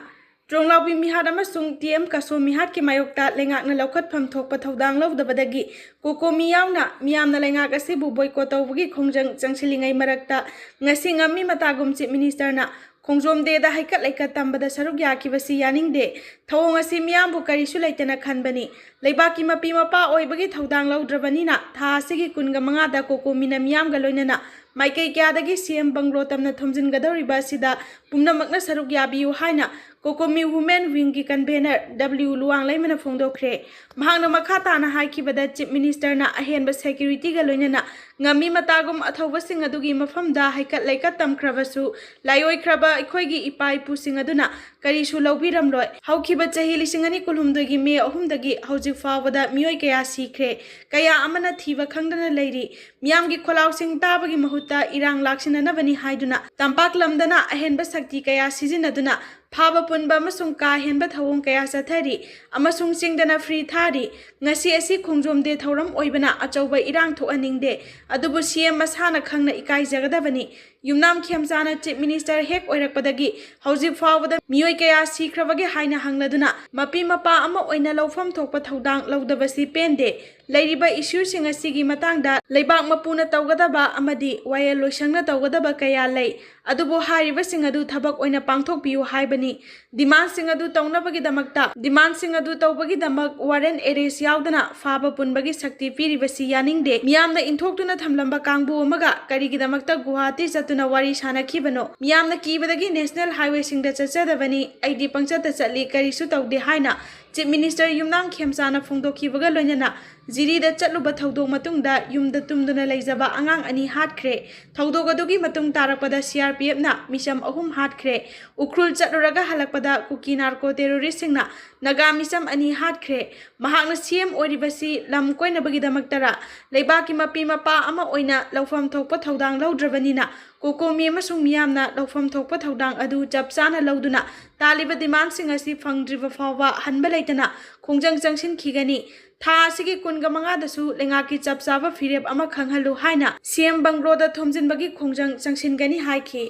ꯇ꯭ꯔꯣꯡꯂꯥꯎꯕꯤ ꯃꯤꯍꯥꯠ ꯑꯃꯁꯨꯡ ꯇꯤ ꯑꯦꯝ ꯀꯥꯁꯣ ꯃꯤꯍꯥꯠꯀꯤ ꯃꯥꯌꯣꯛꯇ ꯂꯩꯉꯥꯛꯅ ꯂꯧꯈꯠꯐꯝ ꯊꯣꯛꯄ ꯊꯧꯗꯥꯡ ꯂꯧꯗꯕꯗꯒꯤ ꯀꯣꯀꯣꯃꯤ ꯌꯥꯎꯅ ꯃꯤꯌꯥꯝꯅ ꯂꯩꯉꯥꯛ ꯑꯁꯤꯕꯨ boycott ꯇꯧꯕꯒꯤ ꯈꯣꯡꯖꯪ ꯆꯪꯁꯤꯜꯂꯤꯉꯩ ꯃꯔꯛꯇ ꯉꯁꯤ ꯉꯝꯃꯤ ꯃꯇꯥꯒꯨꯝ Chief Ministerꯅ ꯈꯣꯡꯖꯣꯝ Dayꯗ ꯍꯩꯀꯠ ꯂꯩꯀꯠ ꯇꯝꯕꯗ ꯁꯔꯨꯛ ꯌꯥꯈꯤꯕꯁꯤ ꯌꯥꯅꯤꯡꯗꯦ꯫ ꯊꯧꯑꯣꯡ ꯑꯁꯤ ꯃꯤꯌꯥꯝꯕꯨ ꯀꯔꯤꯁꯨ ꯂꯩꯇꯅ ꯈꯟꯕꯅꯤ꯫ ꯂꯩꯕꯥꯛꯀꯤ ꯃꯄꯤ ꯃꯄꯥ ꯑꯣꯏꯕꯒꯤ ꯊꯧꯗꯥꯡ ꯂꯧꯗ꯭ꯔꯕꯅꯤꯅ ꯊꯥ ꯑꯁꯤꯒꯤ ꯀꯨꯟꯒ ꯃꯉꯥꯗ ꯀꯣꯀꯣꯃꯤꯅ ꯃꯤꯌꯥꯝꯒ ꯂꯣꯏꯅꯅ ꯃꯥꯏꯀꯩ ꯀꯌꯥꯗꯒꯤ CM ꯕꯪꯒ꯭ꯂꯣ ꯇꯝꯅ ꯊꯣꯝꯖꯤꯟꯒꯗꯧꯔꯤꯕ ꯑꯁꯤꯗ ꯄꯨꯝꯅꯃꯛꯅ ꯁꯔꯨꯛ ꯌꯥꯕꯤꯌꯨ ꯍꯥꯏꯅ ꯀꯣꯀꯣꯃꯤ Women Wingꯒꯤ convener W ꯂꯨꯋꯥꯡꯂꯩꯃꯅ ꯐꯣꯡꯗꯣꯛꯈ꯭ꯔꯦ꯫ ꯃꯍꯥꯛꯅ ꯃꯈꯥ ꯇꯥꯅ ꯍꯥꯏꯈꯤꯕꯗ, Chief Ministerꯅ ꯑꯍꯦꯟꯕ securityꯒ ꯂꯣꯏꯅꯅ ꯉꯝꯃꯤ ꯃꯇꯥꯒꯨꯝ ꯑꯊꯧꯕꯁꯤꯡ ꯑꯗꯨꯒꯤ ꯃꯐꯝꯗ ꯍꯩꯀꯠ ꯂꯩꯀꯠ ꯇꯝꯈ꯭ꯔꯕꯁꯨ, ꯂꯥꯏꯑꯣꯏꯈ꯭ꯔꯕ ꯑꯩꯈꯣꯏꯒꯤ ꯏꯄꯥ ꯏꯄꯨꯁꯤꯡ ꯑꯗꯨꯅ ꯀꯔꯤꯁꯨ ꯂꯧꯕꯤꯔꯝꯂꯣꯏ꯫ ꯍꯧꯈꯤꯕ ꯆꯍꯤ ꯂꯤꯁꯤꯡ ꯑꯅꯤ ꯀꯨꯟꯍꯨꯝꯗꯣꯏꯒꯤ ꯃꯦ ꯑꯍꯨꯝꯗꯒꯤ ꯍꯧꯖꯤꯛ ꯐꯥꯎꯕꯗ ꯃꯤꯑꯣꯏ ꯀꯌꯥ ꯁꯤꯈ꯭ꯔꯦ, ꯀꯌꯥ ꯑꯃꯅ ꯊꯤꯕ ꯈꯪꯗꯅ ꯂꯩꯔꯤ꯫ ꯃꯤꯌꯥꯝꯒꯤ ꯈꯣꯜꯂꯥꯎꯁꯤꯡ ꯇꯥꯕꯒꯤ ꯃꯍꯨꯠꯇ ꯏꯔꯥꯡ ꯂꯥꯛꯁꯤꯟꯅꯅꯕꯅꯤ ꯍꯥꯏꯗꯨꯅ ꯇꯝꯄꯥꯛ ꯂꯝꯗꯅ ꯑꯍꯦꯟꯕ ꯁꯛꯇꯤ ꯀꯌꯥ ꯁꯤꯖꯤꯟꯅꯗꯨꯅ ꯐꯥꯕ ꯄꯨꯟꯕ ꯑꯃꯁꯨꯡ ꯀꯥ ꯍꯦꯟꯕ ꯊꯧꯑꯣꯡ ꯀꯌꯥ ꯆꯠꯊꯔꯤ ꯑꯃꯁꯨꯡ ꯆꯤꯡꯗꯅ ꯐ꯭ꯔꯤ ꯊꯥꯔꯤ꯫ ꯉꯁꯤ ꯑꯁꯤ ꯈꯣꯡꯖꯣꯝ ꯗꯦ ꯊꯧꯔꯝ ꯑꯣꯏꯕꯅ ꯑꯆꯧꯕ ꯏꯔꯥꯡ ꯊꯣꯛꯍꯟꯅꯤꯡꯗꯦ, ꯑꯗꯨꯕꯨ ꯁꯤ ꯑꯦꯝ ꯃꯁꯥꯅ ꯈꯪꯅ ꯏꯀꯥꯏꯖꯒꯗꯕꯅꯤ꯫ ꯌꯨꯝꯅꯥꯝ ꯈꯦꯝꯆꯥꯅ ꯆꯤꯐ ꯃꯤꯅꯤꯁꯇꯔ ꯍꯦꯛ ꯑꯣꯏꯔꯛꯄꯗꯒꯤ ꯍꯧꯖꯤꯛ ꯐꯥꯎꯕꯗ ꯃꯤꯑꯣꯏ ꯀꯌꯥ ꯁꯤꯈ꯭ꯔꯕꯒꯦ ꯍꯥꯏꯅ ꯍꯪꯂꯗꯨꯅ ꯃꯄꯤ ꯃꯄꯥ ꯑꯃ ꯑꯣꯏꯅ ꯂꯧꯐꯝ ꯊꯣꯛꯄ ꯊꯧꯗꯥꯡ ꯂꯧꯗꯕꯁꯤ ꯄꯦꯟꯗꯦ꯫ ꯂꯩꯔꯤꯕ ꯏꯁꯨꯁꯤꯡ ꯑꯁꯤꯒꯤ ꯃꯇꯥꯡꯗ ꯂꯩꯕꯥꯛ ꯃꯄꯨꯅ ꯇꯧꯒꯗꯕ ꯑꯃꯗꯤ ꯋꯥꯌꯦꯜ ꯂꯣꯏꯁꯪꯅ ꯇꯧꯒꯗꯕ ꯀꯌꯥ ꯂꯩ, ꯑꯗꯨꯕꯨ ꯍꯥꯏꯔꯤꯕꯁꯤꯡ ꯑꯗꯨ ꯊꯕꯛ ꯑꯣꯏꯅ ꯄꯥꯡꯊꯣꯛꯄꯤꯌꯨ ꯍꯥꯏꯕꯅꯤ꯫ ꯗꯤꯃꯥꯟꯁꯤꯡ ꯑꯗꯨ ꯇꯧꯅꯕꯒꯤꯗꯃꯛꯇ, ꯗꯤꯃꯥꯟꯁꯤꯡ ꯑꯗꯨ ꯇꯧꯕꯒꯤꯗꯃꯛ ꯋꯥꯔꯦꯟ ꯑꯦꯔꯦꯁ ꯌꯥꯎꯗꯅ ꯐꯥꯕ ꯄꯨꯟꯕꯒꯤ ꯁꯛꯇꯤ ꯄꯤꯔꯤꯕꯁꯤ ꯌꯥꯅꯤꯡꯗꯦ꯫ ꯃꯤꯌꯥꯝꯅ ꯏꯟꯊꯣꯛꯇꯨꯅ ꯊꯝꯂꯝꯕ ꯀꯥꯡꯕꯨ ꯑꯃꯒ ꯀꯔꯤꯒꯤꯗꯃꯛꯇ ꯒꯨꯋꯥꯍꯥꯇꯤ ꯆꯠꯇꯨꯅ ꯋꯥꯔꯤ ꯁꯥꯅꯈꯤꯕꯅꯣ? ꯃꯤꯌꯥꯝꯅ ꯀꯤꯕꯗꯒꯤ ꯅꯦꯁꯅꯦꯜ ꯍꯥꯏꯋꯦꯁꯤꯡꯗ ꯆꯠꯆꯗꯕꯅꯤ, ꯑꯩꯗꯤ ꯄꯪꯆꯠꯇ ꯆꯠꯂꯤ, ꯀꯔꯤꯁꯨ ꯇꯧꯗꯦ ꯍꯥꯏꯅ ꯆꯤꯐ ꯃꯤꯅꯤꯁꯇꯔ ꯌꯨꯝꯅꯥꯝ ꯈꯦꯝꯆꯥꯅ ꯐꯣꯡꯗꯣꯛꯈꯤꯕꯒ ꯂꯣꯏꯅꯅ ꯖꯤꯔꯤꯗ ꯆꯠꯂꯨꯕ ꯊꯧꯗꯣꯛ ꯃꯇꯨꯡꯗ ꯌꯨꯝꯗ ꯇꯨꯝꯗꯨꯅ ꯂꯩꯖꯕ ꯑꯉꯥꯡ ꯑꯅꯤ ꯍꯥꯠꯈ꯭ꯔꯦ꯫ ꯊꯧꯗꯣꯛ ꯑꯗꯨꯒꯤ ꯃꯇꯨꯡ ꯇꯥꯔꯛꯄꯗ ꯁꯤ ꯑꯥꯔ ꯄꯤ ꯑꯦꯐꯅ ꯃꯤꯆꯝ ꯑꯍꯨꯝ ꯍꯥꯠꯈ꯭ꯔꯦ꯫ ꯎꯈ꯭ꯔꯨꯜ ꯆꯠꯂꯨꯔꯒ ꯍꯜꯂꯛꯄꯗ ꯀꯨꯀꯤ ꯅꯥꯔꯀꯣ ꯇꯦꯔꯣꯔꯤꯁꯁꯤꯡꯅ ꯅꯥꯒꯥ ꯃꯤꯆꯝ ꯑꯅꯤ ꯍꯥꯠꯈ꯭ꯔꯦ꯫ ꯃꯍꯥꯛꯅ ꯁꯤ ꯑꯦꯝ ꯑꯣꯏꯔꯤꯕꯁꯤ ꯂꯝ ꯀꯣꯏꯅꯕꯒꯤꯗꯃꯛꯇꯔꯥ? ꯂꯩꯕꯥꯛꯀꯤ ꯃꯄꯤ ꯃꯄꯥ ꯑꯃ ꯑꯣꯏꯅ ꯂꯧꯐꯝ ꯊꯣꯛꯄ ꯊꯧꯗꯥꯡ ꯂꯧꯗ꯭ꯔꯕꯅꯤꯅ ꯀꯣꯀꯣꯃꯤ ꯑꯃꯁꯨꯡ ꯃꯤꯌꯥꯝꯅ ꯂꯧꯐꯝ ꯊꯣꯛꯄ ꯊꯧꯗꯥꯡ ꯑꯗꯨ ꯆꯞ ꯆꯥꯅ ꯂꯧꯗꯨꯅ ꯇꯥꯜꯂꯤꯕ ꯗꯤꯃꯥꯟꯁꯤꯡ ꯑꯁꯤ ꯐꯪꯗ꯭ꯔꯤꯕ ꯐꯥꯎꯕ ꯍꯟꯕ ꯂꯩꯇꯅ ꯈꯣꯡꯖꯪ ꯆꯪꯁꯤꯟꯈꯤꯒꯅꯤ꯫ ꯊꯥ ꯑꯁꯤꯒꯤ ꯀꯨꯟꯒ ꯃꯉꯥꯗꯁꯨ ꯂꯩꯉꯥꯛꯀꯤ ꯆꯞ ꯆꯥꯕ ꯐꯤꯔꯦꯞ ꯑꯃ ꯈꯪꯍꯜꯂꯨ ꯍꯥꯏꯅ ꯁꯤ ꯑꯦꯝ ꯕꯪꯒ꯭ꯂꯣꯗ ꯊꯣꯝꯖꯤꯟꯕꯒꯤ ꯈꯣꯡꯖꯪ ꯆꯪꯁꯤꯟꯒꯅꯤ ꯍꯥꯏꯈꯤ꯫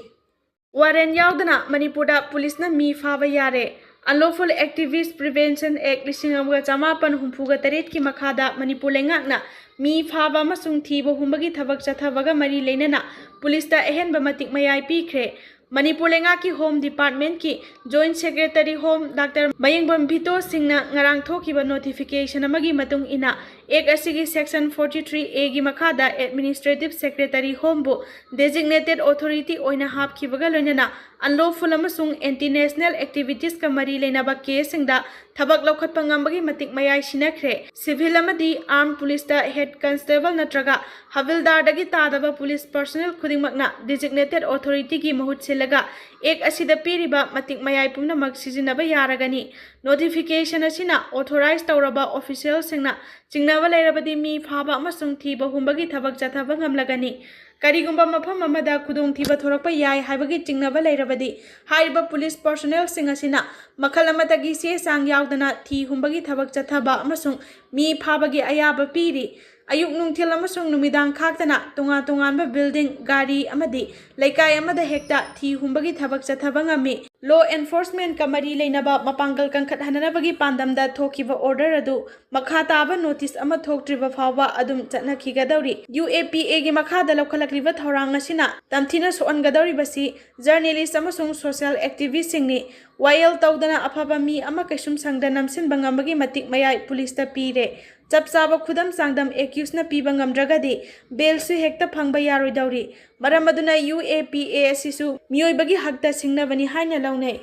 ꯋꯥꯔꯦꯟ ꯌꯥꯎꯗꯅ ꯃꯅꯤꯄꯨꯔꯗ ꯄꯨꯂꯤꯁꯅ ꯃꯤ ꯐꯥꯕ ꯌꯥꯔꯦ꯫ Unlawful Activist Prevention Act ꯂꯤꯁꯤꯡ ꯑꯃꯒ ꯆꯃꯥꯄꯟ ꯍꯨꯝꯐꯨꯒ ꯇꯔꯦꯠꯀꯤ ꯃꯈꯥꯗ ꯃꯅꯤꯄꯨꯔ ꯂꯩꯉꯥꯛꯅ ꯃꯤ ꯐꯥꯕ ꯑꯃꯁꯨꯡ ꯊꯤꯕ ꯍꯨꯝꯕꯒꯤ ꯊꯕꯛ ꯆꯠꯊꯕꯒ ꯃꯔꯤ ꯂꯩꯅꯅ ꯄꯨꯂꯤꯁꯇ ꯑꯍꯦꯟꯕ ꯃꯇꯤꯛ ꯃꯌꯥꯏ ꯄꯤꯈ꯭ꯔꯦ꯫ ꯃꯅꯤꯄꯨꯔ ꯂꯩꯉꯥꯛꯀꯤ ꯍꯣꯝ ꯗꯤꯄꯥꯔꯠꯃꯦꯟꯠꯀꯤ joint secretary home doctor Mayengbam Veto ꯁꯤꯡꯅ ꯉꯔꯥꯡ ꯊꯣꯛꯈꯤꯕ ꯅꯣꯇꯤꯐꯤꯀꯦꯁꯟ ꯑꯃꯒꯤ ꯃꯇꯨꯡ ꯏꯟꯅ, ꯑꯦꯛ ꯑꯁꯤꯒꯤ ꯁꯦꯛꯁꯟ ꯐꯣꯔꯇꯤ ꯊ꯭ꯔꯤ ꯑꯦꯒꯤ ꯃꯈꯥꯗ ꯑꯦꯗꯃꯤꯅꯤꯁꯇ꯭ꯔꯦꯇꯤꯚ ꯁꯦꯀ꯭ꯔꯦꯇꯔꯤ ꯍꯣꯝꯕꯨ ꯗꯦꯖꯤꯒꯅꯦꯇꯦꯗ ꯑꯣꯊꯣꯔꯤꯇꯤ ꯑꯣꯏꯅ ꯍꯥꯞꯈꯤꯕꯒ ꯂꯣꯏꯅꯅ ꯑꯟꯂꯣꯐꯨꯜ ꯑꯃꯁꯨꯡ ꯑꯦꯟꯇꯤ ꯅꯦꯁꯅꯦꯜ ꯑꯦꯛꯇꯤꯚꯤꯇꯤꯁꯀ ꯃꯔꯤ ꯂꯩꯅꯕ ꯀꯦꯁꯁꯤꯡꯗ ꯊꯕꯛ ꯂꯧꯈꯠꯄ ꯉꯝꯕꯒꯤ ꯃꯇꯤꯛ ꯃꯌꯥꯏ ꯁꯤꯟꯅꯈ꯭ꯔꯦ꯫ ꯁꯤꯚꯤꯜ ꯑꯃꯗꯤ ꯑꯥꯔꯝ ꯄꯨꯂꯤꯁꯇ ꯍꯦꯗ ꯀꯟꯁꯇꯦꯕꯜ ꯅꯠꯇ꯭ꯔꯒ ꯍꯕꯤꯜꯗꯥꯔꯗꯒꯤ ꯇꯥꯗꯕ ꯄꯨꯂꯤꯁ ꯄꯔꯁꯣꯅꯦꯜ ꯈꯨꯗꯤꯡꯃꯛꯅ ꯗꯤꯖꯤꯒꯅꯦꯇꯦꯗ ꯑꯣꯊꯣꯔꯤꯇꯤꯒꯤ ꯃꯍꯨꯠ ꯁꯤꯜꯂꯒ ꯑꯦꯛ ꯑꯁꯤꯗ ꯄꯤꯔꯤꯕ ꯃꯇꯤꯛ ꯃꯌꯥꯏ ꯄꯨꯝꯅꯃꯛ ꯁꯤꯖꯤꯟꯅꯕ ꯌꯥꯔꯒꯅꯤ꯫ ꯅꯣꯇꯤꯐꯤꯀꯦꯁꯟ ꯑꯁꯤꯅ ꯑꯣꯊꯣꯔꯥꯏꯖ ꯇꯧꯔꯕ ꯑꯣꯐꯤꯁꯤꯌꯦꯜꯁꯤꯡꯅ ꯆꯤꯡꯅꯕ ꯂꯩꯔꯕꯗꯤ ꯃꯤ ꯐꯥꯕ ꯑꯃꯁꯨꯡ ꯊꯤꯕ ꯍꯨꯝꯕꯒꯤ ꯊꯕꯛ ꯆꯠꯊꯕ ꯉꯝꯂꯒꯅꯤ꯫ ꯀꯔꯤꯒꯨꯝꯕ ꯃꯐꯝ ꯑꯃꯗ ꯈꯨꯗꯣꯡꯊꯤꯕ ꯊꯣꯔꯛꯄ ꯌꯥꯏ ꯍꯥꯏꯕꯒꯤ ꯆꯤꯡꯅꯕ ꯂꯩꯔꯕꯗꯤ, ꯍꯥꯏꯔꯤꯕ ꯄꯨꯂꯤꯁ ꯄꯔꯁꯣꯅꯦꯜꯁꯤꯡ ꯑꯁꯤꯅ ꯃꯈꯜ ꯑꯃꯠꯇꯒꯤ ꯆꯦ ꯆꯥꯡ ꯌꯥꯎꯗꯅ ꯊꯤ ꯍꯨꯝꯕꯒꯤ ꯊꯕꯛ ꯆꯠꯊꯕ ꯑꯃꯁꯨꯡ ꯃꯤ ꯐꯥꯕꯒꯤ ꯑꯌꯥꯕ ꯄꯤꯔꯤ꯫ ꯑꯌꯨꯛ, ꯅꯨꯡꯊꯤꯜ ꯑꯃꯁꯨꯡ ꯅꯨꯃꯤꯗꯥꯡ ꯈꯥꯛꯇꯅ ꯇꯣꯉꯥꯟ ꯇꯣꯉꯥꯟꯕ ꯕꯤꯜꯗꯤꯡ, ꯒꯥꯔꯤ ꯑꯃꯗꯤ ꯂꯩꯀꯥꯏ ꯑꯃꯗ ꯍꯦꯛꯇ ꯊꯤ ꯍꯨꯝꯕꯒꯤ ꯊꯕꯛ ꯆꯠꯊꯕ ꯉꯝꯃꯤ꯫ ꯂꯣ ꯑꯦꯟꯐꯣꯔꯁꯃꯦꯟꯠꯀ ꯃꯔꯤ ꯂꯩꯅꯕ ꯃꯄꯥꯡꯒꯜ ꯀꯟꯈꯠꯍꯟꯅꯅꯕꯒꯤ ꯄꯥꯟꯗꯝꯗ ꯊꯣꯛꯈꯤꯕ ꯑꯣꯔꯗꯔ ꯑꯗꯨ ꯃꯈꯥ ꯇꯥꯕ ꯅꯣꯇꯤꯁ ꯑꯃ ꯊꯣꯛꯇ꯭ꯔꯤꯕ ꯐꯥꯎꯕ ꯑꯗꯨꯝ ꯆꯠꯅꯈꯤꯒꯗꯧꯔꯤ꯫ ꯌꯨ ꯑꯦ ꯄꯤ ꯑꯦꯒꯤ ꯃꯈꯥꯗ ꯂꯧꯈꯠꯂꯛꯂꯤꯕ ꯊꯧꯔꯥꯡ ꯑꯁꯤꯅ ꯇꯝꯊꯤꯅ ꯁꯣꯛꯍꯟꯒꯗꯧꯔꯤꯕꯁꯤ ꯖꯔꯅꯦꯂꯤꯁ ꯑꯃꯁꯨꯡ ꯁꯣꯁꯤꯌꯦꯜ ꯑꯦꯛꯇꯤꯚꯤꯁ꯭ꯠꯁꯤꯡꯅꯤ꯫ ꯋꯥꯌꯦꯜ ꯇꯧꯗꯅ ꯑꯐꯕ ꯃꯤ ꯑꯃ ꯀꯩꯁꯨꯝꯁꯪꯗ ꯅꯝꯁꯤꯟꯕ ꯉꯝꯕꯒꯤ ꯃꯇꯤꯛ ꯃꯌꯥꯏ ꯄꯨꯂꯤꯁꯇ ꯄꯤꯔꯦ꯫ ꯆꯞ ꯆꯥꯕ ꯈꯨꯗꯝ ꯆꯥꯡꯗꯝ ꯑꯦꯀ꯭ꯌꯨꯁꯅ ꯄꯤꯕ ꯉꯝꯗ꯭ꯔꯒꯗꯤ ꯕꯦꯜꯁꯨ ꯍꯦꯛꯇ ꯐꯪꯕ ꯌꯥꯔꯣꯏꯗꯧꯔꯤ꯫ ꯃꯔꯝ ꯑꯗꯨꯅ ꯌꯨ ꯑꯦ ꯄꯤ ꯑꯦ ꯑꯁꯤꯁꯨ ꯃꯤꯑꯣꯏꯕꯒꯤ ꯍꯛꯇ ꯁꯤꯡꯅꯕꯅꯤ ꯍꯥꯏꯅ ꯂꯧꯅꯩ꯫